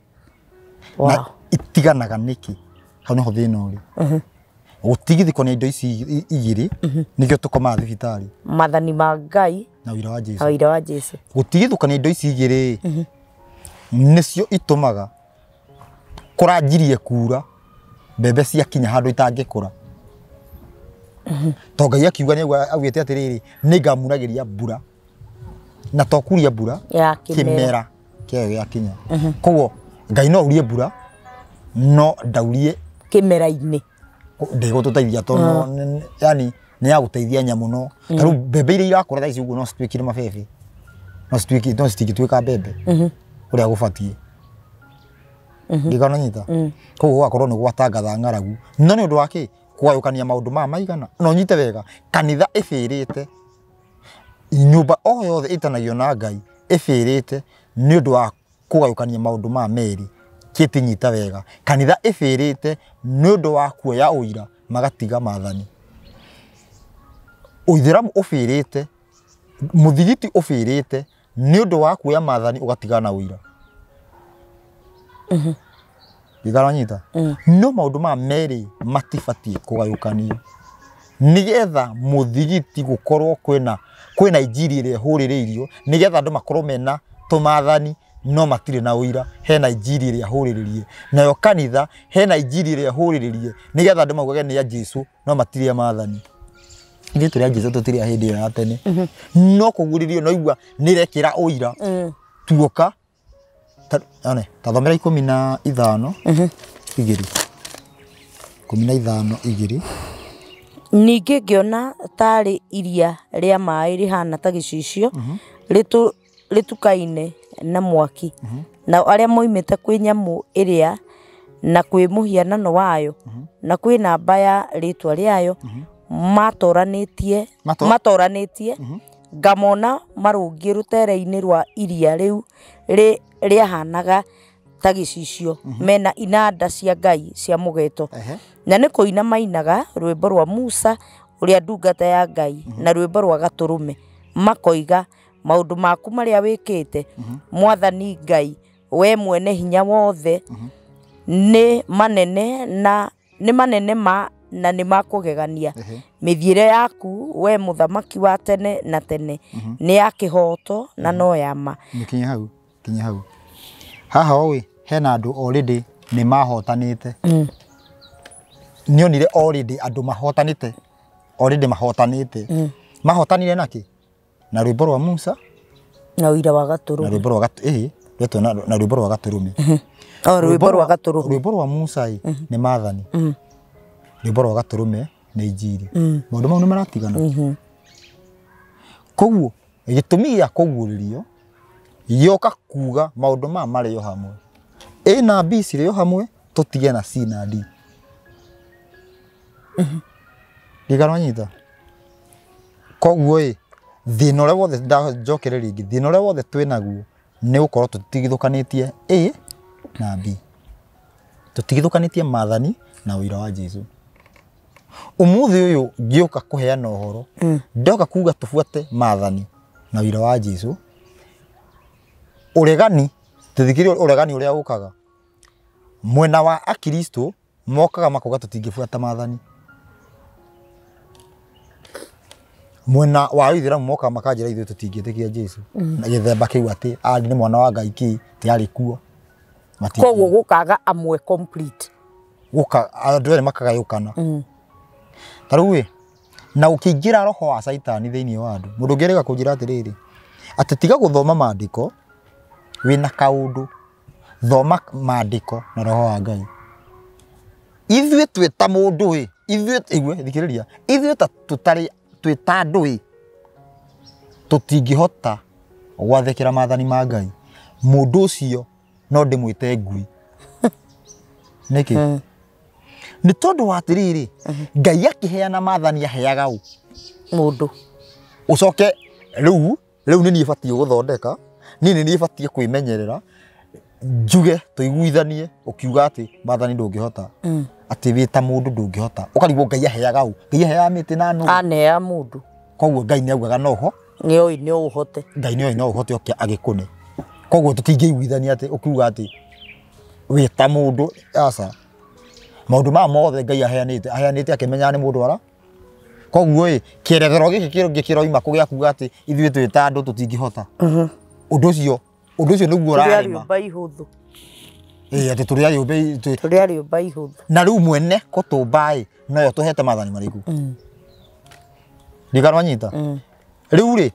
B: Na itiganaga nĩkĩ? Hau nĩho thĩna ũrĩ. Gũtigithũkania indo ici igĩrĩ nĩkĩo tũkomaga thibitarĩ.
A: Maathani ma Ngai
B: na ũira wa Jesũ.
A: Na ũira wa Jesũ.
B: Gũtigithũkania indo ici igĩrĩ nĩcio itũmaga kũranjirie kura mbembe ciakinya handũ itangĩkũra. To Ngai akiuga nĩ augĩte atĩrĩrĩ nĩngamunagĩria mbura na to kuria mbura
A: ya
B: kĩmera kĩayo gĩakinya. Koguo Ngai no aurie mbura no ndaurie
A: kĩmera-inĩ.
B: Ndĩgũtũteithia tondũ yani nĩ ya gũteithia nyamũ no ta rĩu mbembe iria irakũra thaa ici ũguo no cituĩkire mabebe, no cituĩke no citingĩtuĩka mbembe ũrĩa gũbatiĩ. Ngĩkana nyita. Koguo gũgakorwo nĩ gwatangatha ng'aragu no nĩ ũndũ wa kĩ? Kũgayũkania maũndũ maya maigana. No nyite wega, kanitha ĩbĩrĩte, nyũmba o yothe ĩtanagio na Ngai ĩbĩrĩte nĩ ũndũ wa kũgayũkania maũndũ maya merĩ. Kĩtinyita wega, kanitha ĩbĩrĩte nĩ ũndũ wa kuoya ũira magatiga maathani. Ũithĩramu ũbĩrĩte, mũthigiti ũbĩrĩte nĩ ũndũ wa kuoya maathani ũgatigana na ũira. Ngĩkana nyita. No maũndũ maya merĩ matibatiĩ kũgayũkanio nĩgetha mũthigiti gũkorwo kwĩna injiri ĩrĩa ĩhũrĩrĩirio nĩgetha andũ makorwo mena tũmathani no matirĩ na ũira. Hena injiri ĩrĩa ĩhũrĩrĩrie, nayo kanitha hena injiri ĩrĩa ĩhũrĩrĩrie nĩgetha andũ maugage nĩ ya Jesũ no matirĩ a maathani. Ithuĩ tũrĩ a Jesũ tũtirĩ a hĩndĩ ĩyo ya tene. No kũguũrĩrio no igua nĩ ĩrekĩra ũira tuoka tathomera 15 2 15 2.
A: Ningĩ ngĩona tarĩ iria rĩa maĩ rĩhana ta gĩcicio rĩtukaine na mwaki, nao arĩa moimĩte kwĩ nyamũ ĩrĩa na kwĩ mũhianano wayo na kwĩ namba ya rĩtwa rĩayo matoranĩtie ngamona marũngiĩ rũtere-inĩ rwa iria rĩu rĩahanaga ta gĩcicio mena inanda cia Ngai cia mũgeto, na nĩ kũina mainaga rwĩmbo rwa Musa ũrĩa ndungata ya Ngai na rwĩmbo rwa Gatũrũme, makoiga maũndũ maku marĩa wĩkĩte Mwathani Ngai we mwene hinya wothe nĩ manene na nĩ manene ma na nĩ makũgegania, mĩthiĩre yaku we mũthamaki wa tene na tene nĩ ya kĩhooto na no ya ma.
B: Kinya hau, kinya hau. Haha ĩ hena andũ already nĩ mahotanĩte. Nĩonire already andũ mahotanĩte, already mahotanĩte. Mahotanire nakĩ? Na rwĩmbo rwa Musa
A: na ũira wa Gatũrũme.
B: Na rwĩmbo rwa Gatũrũme. Na rwĩmbo rwa Gatũrũme.
A: O rwĩmbo rwa Gatũrũme.
B: Rwĩmbo rwa Musa ĩ nĩ maathani. Rwĩmbo rwa Gatũrũme nĩ injiri. Maũndũ mau nĩ maratigana. Koguo gĩtũmi gĩa kũguũrĩrio gĩoka kuga maũndũ maya marĩ o hamwe. A na B cirĩ o hamwe, tũtige na C na D. Ndirikana wanyita? Koguo ĩ thĩna ũrĩa wothe njokerere rĩngĩ, thĩna ũrĩa wothe twĩnaguo nĩ gũkorwo tũtigithũkanĩtie A na B. Tũtigithũkanĩtie maathani na ũira wa Jesũ. Ũmũthĩ ũyũ ngĩũka kũheana ũhoro, ndoka kuga tũbuate maathani na ũira wa Jesũ. Ũregani, tũthikĩrĩrie ũregani ũrĩa ũkaga. Mwena wa Akristo mokaga makoiga tũtingĩbuata maathani. Mwena wa Aithĩramu mokaga makanjĩra ithuĩ tũtingĩtĩkia Jesũ. Na gĩthemba kĩu atĩ arĩ nĩ mwana wa Ngai kĩ ti arĩ kuo.
A: Koguo gũkaga amwe complete.
B: Gũka andũ erĩ makagayũkana. Ta rĩu ĩ na ũkĩingĩra roho wa Caitani thĩinĩ wa andũ, mũndũ ũngĩ erĩga kũnjĩra atĩrĩrĩ, atĩ tiga gũthoma maandĩko wĩna kaũndũ, thoma maandĩko na roho wa Ngai. Ithuĩ twĩ ta mũndũ ĩ, ithuĩ igue thikĩrĩria, ithuĩ ta tũtarĩ twĩ ta andũ ĩ, tũtingĩhota gwathĩkĩra maathani ma Ngai. Mũndũ ũcio no ndĩmwĩte ngui. Nĩkĩ? Nĩ tondũ wa atĩrĩrĩ, Ngai akĩheana maathani aheaga ũ?
A: Mũndũ.
B: Ũcoke rĩu nĩ niĩ batiĩ gũthondeka, niĩ nĩ niĩ batiĩ kwĩmenyerera, njuge tũiguithanie ũkiuga atĩ maathani ndũngĩhota. Atĩ wĩ ta mũndũ ndũngĩhota. Ũkarigwo Ngai aheaga ũ? Ngai aheaga mĩtĩ na nũgũ.
A: Anea mũndũ.
B: Koguo Ngai nĩ augaga no ho.
A: Nĩ oĩ no ũhote.
B: Ngai nĩ oĩ no ũhote oke agĩkũne. Koguo tũtingĩiguithania atĩ ũkiuga atĩ wĩ ta mũndũ, aca. Maũndũ maya mothe Ngai aheanĩte, aheanĩte akĩmenyaga nĩ mũndũ ara. Koguo ĩ kĩerethero gĩkĩ kĩngĩ kĩroima kũ gĩa kuga atĩ ithuĩ twĩ ta andũ tũtingĩhota. Ũndũ ũcio nĩguo ũrarĩma.
A: Tũrĩ a rĩũmba ihũthũ.
B: Ĩ atĩ tũrĩ a rĩũmba
A: tũrĩ a rĩũmba ihũthũ.
B: Na rĩu mwene kũtũmba ĩ noyo tũhete maathani marĩkũ? Ndirikana wanyita? Rĩu rĩ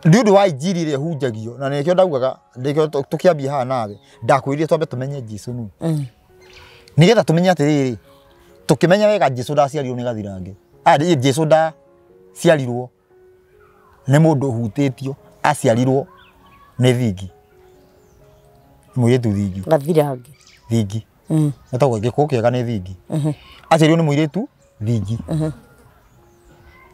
B: nĩ ũndũ wa injiri ĩrĩa ĩhunjagio na nĩkĩo ndaugaga, nĩkĩo tũkĩambia haha nawe ndakwĩrire twambe tũmenye Jesũ nũ. Nĩgetha tũmenye atĩrĩrĩ, tũkĩmenya wega Jesũ ndaciarirwo nĩ gathirange. Jesũ ndaciarirwo nĩ mũndũ ũhutĩtio, aciarirwo nĩ thingi. Mũirĩtu thingi.
A: Gathirange.
B: Thingi. Etagwo gĩkũyũ kĩega nĩ thingi. Aciarirwo nĩ mũirĩtu thingi.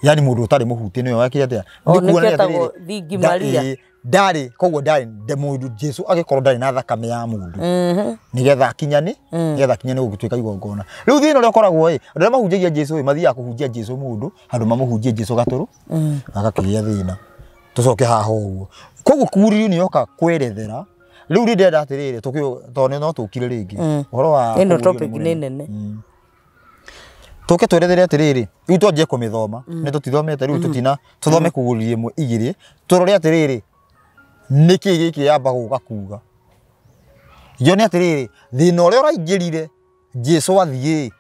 B: Yani mũndũ ũtarĩ mũhutie nĩwe wekire atĩa?
A: Nĩ kuonania atĩrĩrĩ, Thingi Maria.
B: Ndarĩ, koguo ndarĩ mũndũ Jesũ agĩkorwo ndarĩ na thakame ya mũndũ. Nĩgetha akinyane, nĩgetha akinyane gũgĩtuĩka igongona. Rĩu thĩna ũrĩa ũkoragwo ĩ, andũ arĩa mahunjagia Jesũ ĩ, mathiaga kũhunjia Jesũ mũndũ, handũ mamũhunjie Jesũ gatũrũ, agakĩgĩa thĩna. Tũcoke haha ũguo. Koguo kũguũrĩrio nĩ yoka kwerethera. Rĩu rĩ ndĩrenda atĩrĩrĩ, tondũ no tũkire rĩngĩ. Ũhoro wa
A: ĩno topic nĩ nene.
B: Tũke twerethere atĩrĩrĩ, rĩu twanjie kũmĩthoma, nĩ tũtithomete rĩu tũtina, tũthome kũguũrĩrio ĩmwe igĩrĩ, tũrore atĩrĩrĩ, nĩkĩ gĩkĩ yamba gũka kuga. Yone atĩrĩrĩ, thĩna ũrĩa ũraingĩrire Jesũ athiĩ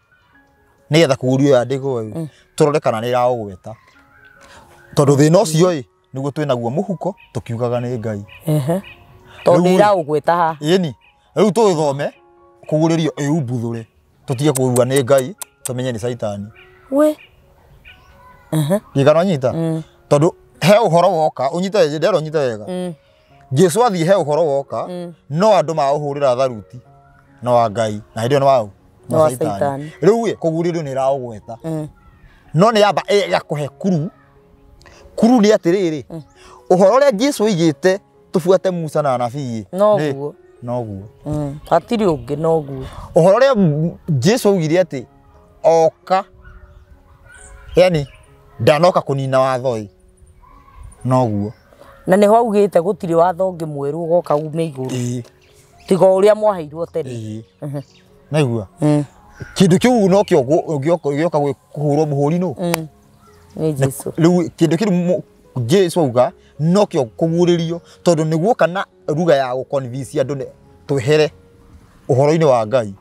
B: nĩgetha kũguũrio yandĩkwo ĩ, tũrore kana nĩ ĩraũgweta. Tondũ thĩna ũcio ĩ, nĩguo twĩnaguo mũhuko tũkiugaga nĩ Ngai.
A: Tondũ ĩraũgweta haha.
B: Ĩni, rĩu tũthome kũguũrĩrio ĩumbuthũre, tũtige kuuga nĩ Ngai, tũmenye nĩ Caitani.
A: We.
B: Gĩkano nyita tondũ he ũhoro woka ũnyite ndero nyite wega. Jesu athiĩ he ũhoro woka no andũ maũhũrĩra tharuti no wa Ngai na hĩndĩ ĩyo nĩ waũ
A: Nĩ wa Caitani.
B: Rĩu ĩ kũgurĩrio nĩ ĩraũgweta no nĩ yamba ĩgakũhe kuru kuru nĩ atĩrĩrĩ ũhoro ũrĩa Jesu oigĩte tũbuate Musa na anabii
A: Noguo.
B: Noguo
A: Hatirĩ ũngĩ noguo.
B: Ũhoro ũrĩa Jesu augire atĩ oka yani ndanoka kũnina watho ĩ noguo.
A: Na nĩho augĩte gũtirĩ watho ũngĩ mwerũ ũgoka ume igũrũ tiga ũrĩa mwaheirwo tene.
B: Naigua kĩndũ kĩu nokĩo gĩoka kũhũrwo mũhũri nũ
A: Nĩ Jesu.
B: Rĩu kĩndũ kĩu Jesu auga nokĩo kũguũrĩrio tondũ nĩguo kana ruga ya gũconvince andũ twehere ũhoro-inĩ wa Ngai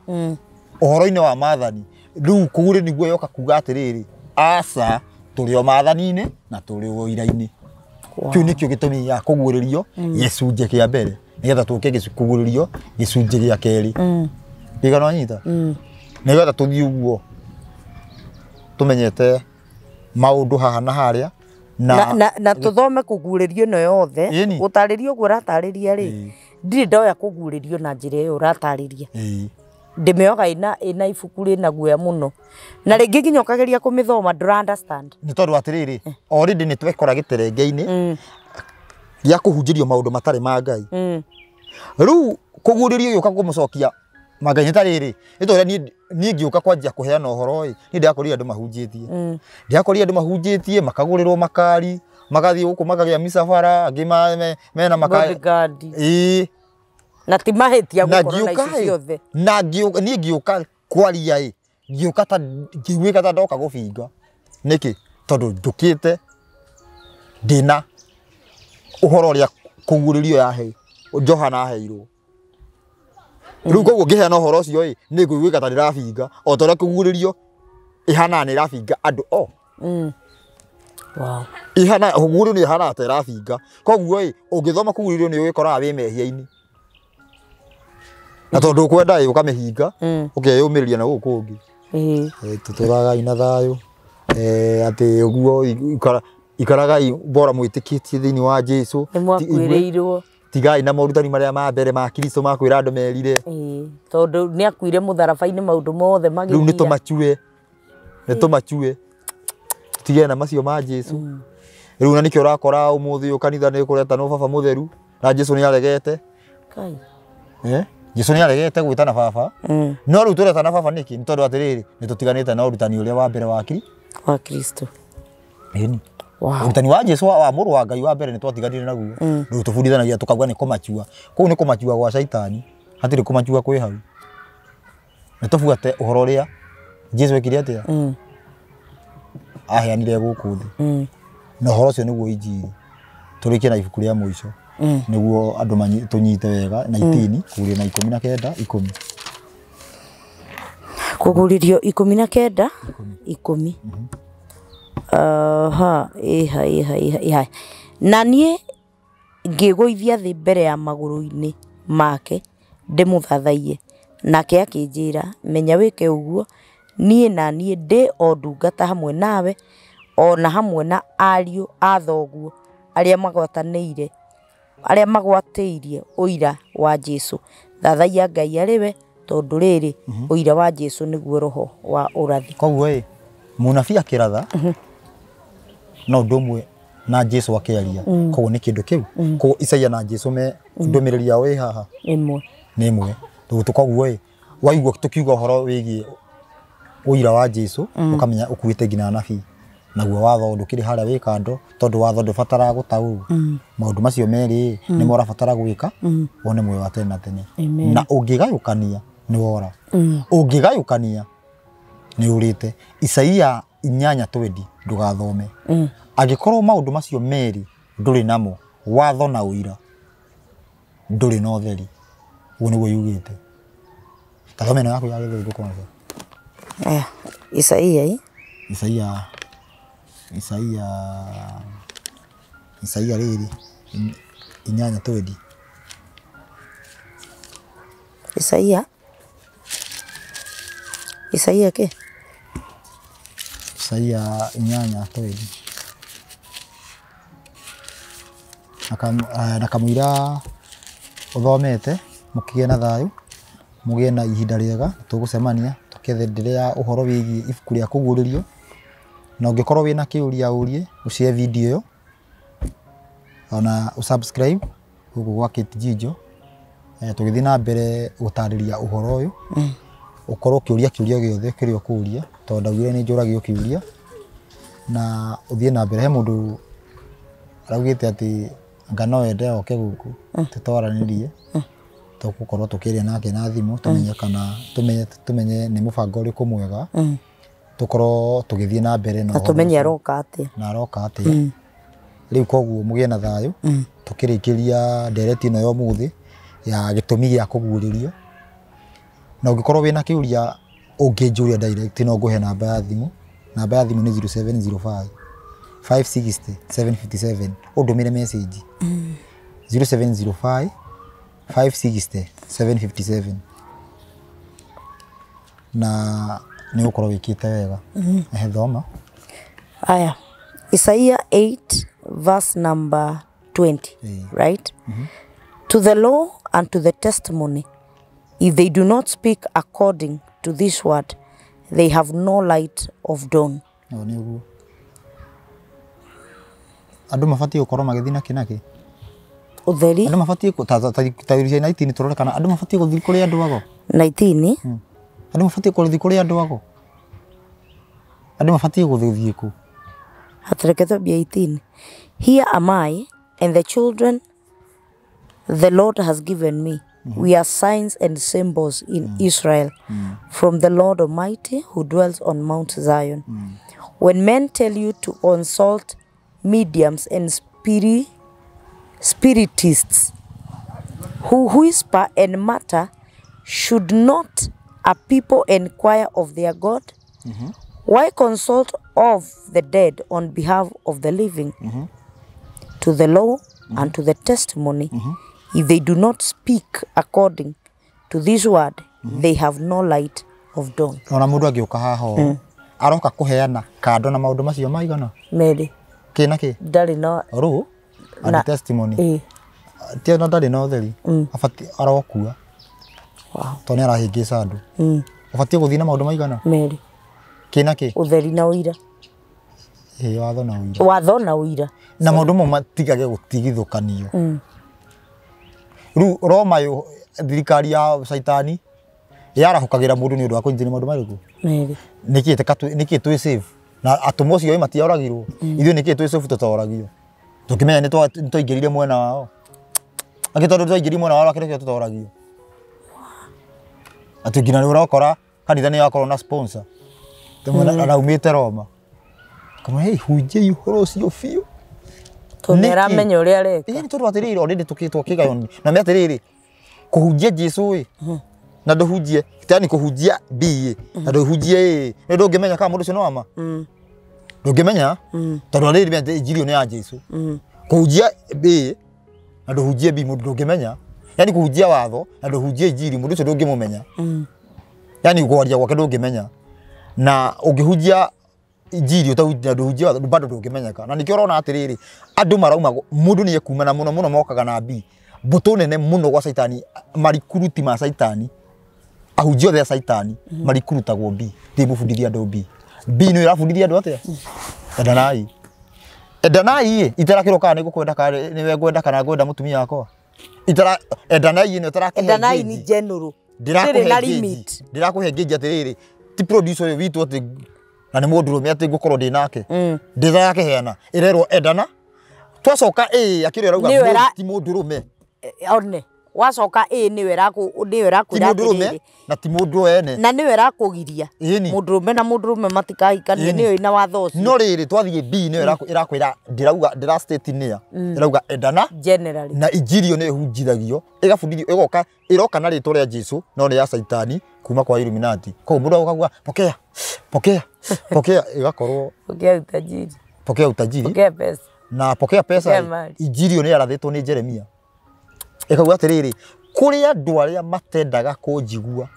B: ũhoro-inĩ wa maathani. Rĩu kũguũrĩrio nĩguo yoka kuga atĩrĩrĩ aca tũrĩ o maathani-inĩ na tũrĩ ũira-inĩ. Kĩu nĩkĩo gĩtũmi ya kũguũrĩrio gĩcunjĩ kĩa mbere nĩgetha tũke kũguũrĩrio gĩcunjĩ gĩa kerĩ. Ndigano nyita nĩgetha tũthiĩ ũguo tũmenyete maũndũ haha na harĩa
A: na tũthome kũguũrĩrio ĩno yothe gũtarĩrio ũguo ũratarĩria rĩ ndirĩ ndoya kũguũrĩrio na njĩra ĩyo ũratarĩria. Ndĩmĩoga ĩna ibuku rĩna guoya mũno na rĩngĩ nginya ũkageria kũmĩthoma ndũra understand.
B: Nĩ tondũ atĩrĩrĩ already nĩ twekora gĩterenge-inĩ gĩa kũhunjĩrio maũndũ matarĩ ma Ngai. Rĩu kũguũrĩrio gĩũka kũmũcokia Ngai nĩ ta rĩrĩ nĩ tondũ niĩ ngĩũka kwanjia kũheana ũhoro ĩ niĩ ndĩrakorire andũ mahunjĩtie ndĩrakorire andũ mahunjĩtie makagũrĩrwo makari magathiĩ gũkũ makagĩa micabara angĩ mena makari ĩĩ
A: na ti mahĩtia gũkorwo na ici ciothe.
B: Na niĩ ngĩũka kwaria ĩ ngĩũka ta ngĩiguĩka ta ndoka gũbinga nĩkĩ tondũ njũkĩte ndĩna ũhoro ũrĩa kũguũrĩrio yahe Johana aheirwo. Rĩu koguo ngĩheana ũhoro ũcio ĩ nĩ ngũiguĩka ta ndĩrabinga o ta ũrĩa kũguũrĩrio ĩhanaga nĩ ĩrabinga andũ o.
A: Wow.
B: Ihana kũguũrĩrio nĩ ĩhanaga ta ĩrabinga koguo ĩ ũngĩthoma kũguũrĩrio nĩ ũgĩkoraga wĩ mehia-inĩ na tondũ ũkwenda ĩ ũkamĩhinga ũkeyũmĩrĩria na gũkũ kũngĩ. Tũtũragai na thayũ atĩ ũguo ikaragai bora mwĩtĩkĩtie thĩinĩ wa Jesu.
A: Nĩ mwakuĩrĩirwo.
B: Tigai na morutani marĩa ma mbere ma Kristo ma kwĩra andũ merire
A: tondũ nĩ akuire mũtharaba-inĩ maũndũ mothe magĩthira.
B: Rĩu nĩ tũmachue tige na macio ma Jesu. Rĩu na nĩkĩo ũrakora ũmũthĩ ũyũ kanitha nĩ kũretanwo baba mũtheru na Jesu nĩ aregete. Jesu nĩ aregete gwĩtana baba no rĩu tũretana baba nĩkĩ? Nĩ tondũ atĩrĩrĩ nĩ tũtiganĩte na ũrutani ũrĩa wa mbere wa
A: Kristo.
B: Ĩni. Ũrutani wa Jesu wa mũrũ wa Ngai wa mbere nĩ twatiganire naguo. Rĩu tũbundithanagia tũkauga nĩ kũmachua. Kũu nĩ kũmachua gwa Caitani hatirĩ kũmachua kwĩ hau. Nĩ tũbuate ũhoro ũrĩa Jesu ekire atĩa aheanire gũkũ thĩ na ũhoro ũcio nĩguo injiri. Tũrĩkie na ibuku rĩa mũico nĩguo andũ tũnyite wega na itini kũguũrĩrio na 19 10.
A: Kũguũrĩrio 19 10. Aha, iha. Na niĩ ngĩgũithia thĩ mbere ya magũrũ-inĩ make ndĩmũthathaiye nake akĩnjĩra menya wĩke ũguo niĩ na niĩ ndĩ o ndungata hamwe nawe o na hamwe na ariũ a thoguo arĩa magwatanĩire arĩa magwatĩirie ũira wa Jesu. Thathaiya Ngai arĩ we tondũ rĩrĩ ũira wa Jesu nĩguo roho wa ũrathi.
B: Koguo ĩ mũnabii akĩratha no ũndũ ũmwe na Jesu akĩaria koguo nĩ kĩndũ kĩu. Koguo Isaia na Jesu me ndũmĩrĩri yao ĩ haha
A: ĩmwe
B: nĩ ĩmwe. Koguo ĩ waigua tũkiuga ũhoro wĩgiĩ ũira wa Jesu ũkamenya ũkuĩte nginya anabii naguo watho ndũkĩrĩ harĩa wĩ kando tondũ watho ndũbataraga gũtaũrwo. Maũndũ macio merĩ nĩmo ũrabatara gwĩka wone muoyo wa tene na tene. Na ũngĩgayũkania nĩ wora. Ũngĩgayũkania nĩ ũrĩte. Isaia 8:20 ndũgathome. Angĩkorwo maũndũ macio merĩ ndũrĩ namo watho na ũira ndũrĩ na ũtheri. Ũguo nĩguo yugĩte. Tathome ĩno yaku ya Gĩthũngũ kwanza.
A: Isaia
B: Isaia Isaia Isaia rĩrĩ 8:20.
A: Isaia Isaia kĩ?
B: Isaia 8:20. Na kamũira ũthomete mũkĩgĩe na thayũ, mũgĩe na ihinda rĩega, tũgũcemania tũkĩenderea ũhoro wĩgiĩ ibuku rĩa kũguũrĩrio. Na ũngĩkorwo wĩna kĩũria ũrie, ũshare video ĩyo ona ũsubscribe gũkũ gwa Kate Jijo. Tũgĩthiĩ na mbere gũtarĩria ũhoro ũyũ, ũkorwo ũkĩũria kĩũria gĩothe kĩrĩa ũkũria, tondũ ndaugire nĩ njũragio kĩũria, na ũthiĩ na mbere. He mũndũ araugĩte atĩ anga no ende oke gũkũ tũtwaranĩrie, tũgũkorwo tũkĩaria nake na thimũ, tũmenye kana tũmenye nĩ mũbango ũrĩkũ mwega tũkorwo tũgĩthiĩ na mbere na
A: tũmenye aroka atĩa,
B: na aroka atĩa. Rĩu koguo mũgĩe na thayũ, tũkĩrĩkĩria ndereti ĩno ya ũmũthĩ ya gĩtũmi gĩa kũguũrĩrio. Na ũngĩkorwo wĩna kĩũria ũngĩnjũria direct, no ngũhe namba ya thimũ. Namba ya thimũ nĩ 0705 560 757. Ũndũmĩre message 0705 560 757 na nĩ ũgũkorwo wĩkĩte wega. Ehe, thoma.
A: Aya, Isaiah 8 verse number 20, right? To the law and to the testimony, if they do not speak according to this word, they have no light of dawn.
B: No, nĩ ũguo. Andũ mabatiĩ gũkorwo magĩthiĩ na kĩ na kĩ?
A: Ũtheri.
B: Andũ mabatiĩ ta 19 tũrore kana andũ mabatiĩ gũthiĩ kũrĩ andũ ago.
A: 19?
B: Andũ mabatiĩ gũthiĩ kũrĩ andũ ago. Andũ mabatiĩ gũthiĩ kũ?
A: Hatareke twambie 18. Here am I and the children the Lord has given me. We are signs and symbols in Israel from the Lord Almighty who dwells on Mount Zion. When men tell you to consult mediums and spiritists who whisper and mutter, should not a people inquire of their God? Why consult of the dead on behalf of the living? To the law and to the testimony, if they do not speak according to this word, they have no light of dawn.
B: Ona mundu angĩũka haha aroka kũheana kando na maũndũ macio maigana
A: merĩ
B: kĩ na kĩ
A: ndarĩ na
B: rũ and testimony ti ona ndarĩ na ũtheri, abatiĩ arokua tondũ nĩ arahĩngĩca andũ. Ũbatiĩ gũthiĩ na maũndũ maigana
A: merĩ
B: kĩ na kĩ
A: ũtheri na ũira.
B: Ĩĩ, watho na ũira.
A: Watho na ũira.
B: Na maũndũ mau matigage gũtigithũkanio. Rĩu Roma yo thirikari ya Caitani yarahũkagĩra mũndũ nĩ ũndũ wa kũnyitĩrĩra maũndũ marĩkũ?
A: Merĩ.
B: Nĩkĩ twĩ safe? Na atũmwo acio matioragirwo. Ithuĩ nĩkĩ twĩ safe tũtoragio? Tũkĩmenya nĩ twaingĩrire mwena wao. Angĩ tondũ twaingĩrire mwena wao kĩrĩa tũtoragio. Atĩ nginya nĩ ũrakora kanitha nĩ yakorwo na sponsor. Araumĩte Roma. Kama hey, hunjia ũhoro ũcio biũ.
A: Tondũ nĩ aramenya ũrĩa areka.
B: Ĩĩ, nĩ tondũ atĩrĩrĩ already twakĩgaywo. Na me atĩrĩrĩ kũhunjia Jesũ ĩ na ndũhunjie, yani kũhunjia B ĩ na ndũhunjie A, nĩ ndũngĩmenya kana mũndũ ũcio nĩ wa ma. Ndũngĩmenya tondũ already injiri ĩyo nĩ ya Jesũ. Kũhunjia B na ndũhunjie B mũndũ ndũngĩmenya. Yani kũhunjia watho na ndũhunjie injiri mũndũ ũcio ndũngĩmũmenya. Yani kwaria gwake ndũngĩmenya. Na ũngĩhunjia injiri ũtahunjia ndũhunjia watho bado ndũngĩmenyeka. Na nĩkĩo ũrona atĩrĩrĩ andũ marauma mũndũ nĩ ekuma na mũno mũno mokaga na B mbũtũ nene mũno gwa Caitani, marikuruti ma Caitani, ahunjia othe a Caitani marikurutagwo B. Ndĩmũbundithia andũ B. B nĩ ĩrabundithia andũ atĩa? Endanai. Endanai ĩ itarakĩrwo kana nĩ ngũkwenda kana nĩwe ngwenda kana ngwenda mũtumia wakwa. Itara endanai ĩ ĩtarakĩhe.
A: Endanai nĩ general.
B: Ndĩrakũhe limit. Ndĩrakũhe ngĩnji atĩrĩrĩ ti producer ũyũ witũ atĩ na nĩ mũndũrũme atĩ ngũkorwo ndĩ nake. Ndĩrakĩheana ĩrerwo endana. Twacoka ĩ akĩrĩ arauga ti mũndũrũme.
A: One wacoka ĩ nĩwe ĩrakwĩra
B: atĩrĩrĩ na ti mũndũ ene
A: na nĩwe ĩrakũgiria mũndũrũme na mũndũrũme matikahikanie nĩyo ĩna watho ũcio.
B: No rĩrĩ twathiĩ B nĩyo ĩrakwĩra ndĩrauga ndĩra state nĩa ĩrauga endana
A: generally
B: na injiri ĩyo nĩyo ĩhunjithagio ĩgabundithio ĩgoka ĩroka na rĩtwa rĩa Jesũ no nĩ ya Caitani kuma kwa Illuminati. Koguo mũndũ akauga pokea pokea pokea ĩgakorwo
A: pokea utajiri,
B: pokea utajiri,
A: pokea pesa
B: na pokea pesa. Injiri ĩyo nĩ yarathĩtwo nĩ Jeremia ĩkauga atĩrĩrĩ kũrĩ andũ arĩa matendaga kũnjigua,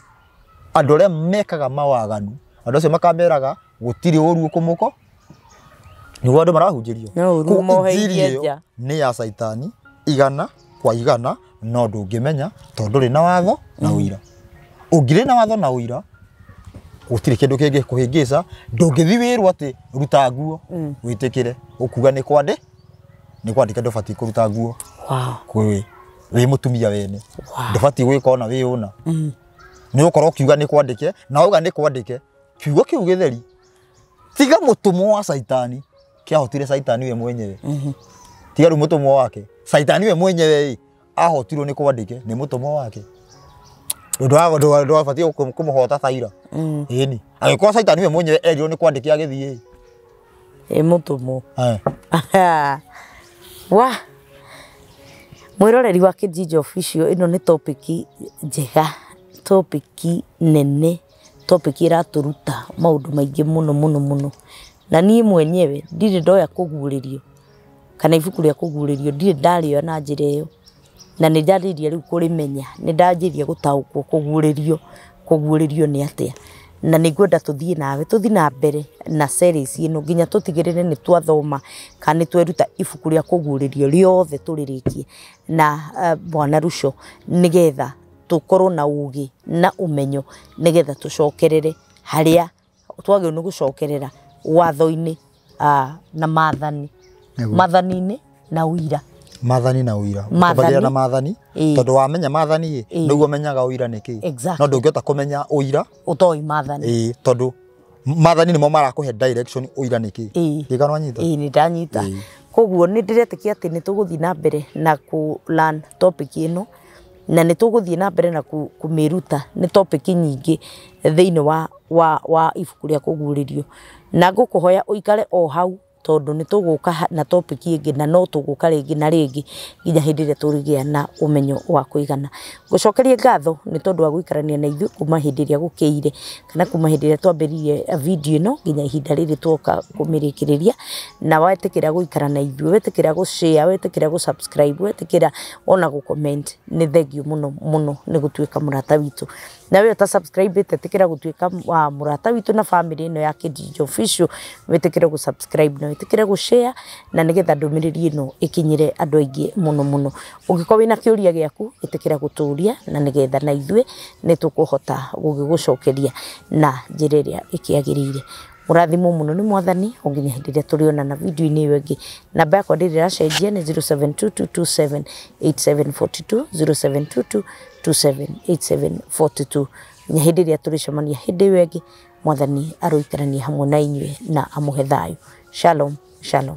B: andũ arĩa mekaga mawaganu, andũ acio makameraga Gũtirĩ ũru ũkũmũko. Nĩguo andũ marahunjĩrio.
A: No ũru
B: Koguo
A: moheirie
B: injiri ĩyo
A: nja.
B: nĩ ya caitani igana kwa igana, no ndũngĩmenya tondũ ndũrĩ na watho na ũira. Ũngĩrĩ na watho na ũira, gũtirĩ kĩndũ kĩngĩ kũhĩngĩca. Ndũngĩthiĩ wĩrwo atĩ ruta nguo wĩtĩkĩre, ũkuga nĩ kwandĩ nĩ kwandĩke ndũbatiĩ kũruta nguo.
A: Wow.
B: Kwĩ wĩ mũtumia wene.
A: Wow.
B: Ndũbatiĩ gwĩka ona wĩ ũna. Nĩ ũkorwo ũkiuga nĩ kwandĩke na wauga nĩ kwandĩke, kiugo kĩu gĩtheri tiga mũtũmwo wa caitani kĩahotire caitani we mwenyewe. Tiga rĩu mũtũmwo wake caitani we mwenyewe ĩ ahotirwo nĩ kwandĩke nĩ mũtũmwo wake. Ndwabatiĩ kũmũhota taira. Ĩni angĩkorwo caitani we mwenyewe erirwo nĩ kwandĩke agĩthiĩ ĩ.
A: Ĩ mũtũmwo.
B: Eh.
A: Wa mwĩroreri wa Kijiji Official, ĩno nĩ topic njega, topic nene, topic ĩratũruta maũndũ maingĩ mũno mũno mũno. Na niĩ mwenyewe ndirĩ ndoya kũguũrĩrio kana ibuku rĩa kũguũrĩrio ndirĩ ndarĩoya na njĩra ĩyo, na nĩ ndanjĩrĩria rĩu kũrĩmenya, nĩ ndanjĩrĩria gũtaũkwo kũguũrĩrio, kũguũrĩrio nĩ atĩa. Na nĩ ngwenda tũthiĩ nawe, tũthiĩ na mbere na series ĩno nginya tũtigĩrĩre nĩ twathoma kana nĩ tweruta ibuku rĩa kũguũrĩrio rĩothe tũrĩrĩkie na Bwana Ruco, nĩgetha tũkorwo na ũgĩ na ũmenyo, nĩgetha tũcokerere harĩa twagĩrĩirwo nĩ gũcokerera watho-inĩ na maathani.
B: Nĩguo.
A: Maathani-inĩ na ũira.
B: Maathani na ũira.
A: Maathani.
B: Ũkwambagĩrĩria na maathani,
A: Ĩĩ.
B: tondũ wamenya maathani ĩ, nĩguo ũmenyaga ũira nĩ kĩĩ.
A: Exactly.
B: No ndũngĩhota kũmenya ũira
A: ũtoĩ maathani.
B: Ĩĩ, tondũ maathani nĩmo marakũhe direction ũira nĩ kĩĩ.
A: Ĩĩ.
B: Ndikana wanyita?
A: Ĩĩ, nĩ ndanyita.
B: Ĩĩ.
A: Koguo nĩ ndĩretĩkia atĩ nĩ tũgũthiĩ na mbere na kũ learn topic ĩno, na nĩ tũgũthiĩ na mbere na kũmĩruta. Nĩ topic nyingĩ thĩinĩ wa ibuku rĩa kũguũrĩrio. Na ngũkũhoya ũikare o hau tondũ nĩ tũgũka na topic ĩngĩ, na no tũgũka rĩngĩ na rĩngĩ nginya hĩndĩ ĩrĩa tũrĩgĩa na ũmenyo wa kũigana. Ngũcokerie ngatho nĩ tondũ wa gũikarania na ithuĩ kuma hĩndĩ ĩrĩa gũkĩire, kana kuma hĩndĩ ĩrĩa twambĩrĩirie video ĩno nginya ihinda rĩrĩ twoka kũmĩrĩkĩrĩria. Na wetĩkĩra gũikara na ithuĩ, wetĩkĩra gũ share, wetĩkĩra gũ subscribe, wetĩkĩra ona gũ comment, nĩ thengiũ mũno mũno nĩ gũtuĩka mũrata witũ. Na we ũta subscribe ĩtĩkĩra gũtuĩka wa mũrata witũ na family ĩno ya Kijiji Official, wetĩkĩre gũ subscribe na wetĩkĩre gũ share, na nĩgetha ndũmĩrĩri ĩno ĩkinyĩre andũ aingĩ mũno mũno. Ũngĩkorwo wĩna kĩũria gĩaku, ĩtĩkĩra gũtũria, na nĩgetha na ithuĩ nĩ tũkũhota gũgĩgũcokeria na njĩra ĩrĩa ĩkĩagĩrĩire. Mũrathimwo mũno nĩ Mwathani, o nginya hĩndĩ ĩrĩa tũrĩonana video-inĩ ĩyo ĩngĩ. Namba yakwa ndĩrĩ ĩracenjia, nĩ 0722278742, 0722278742. Nginya hĩndĩ ĩrĩa tũrĩcemania hĩndĩ ĩyo ĩngĩ, Mwathani aroikarania hamwe na inyuĩ na amũhe thayũ. Shalom, shalom.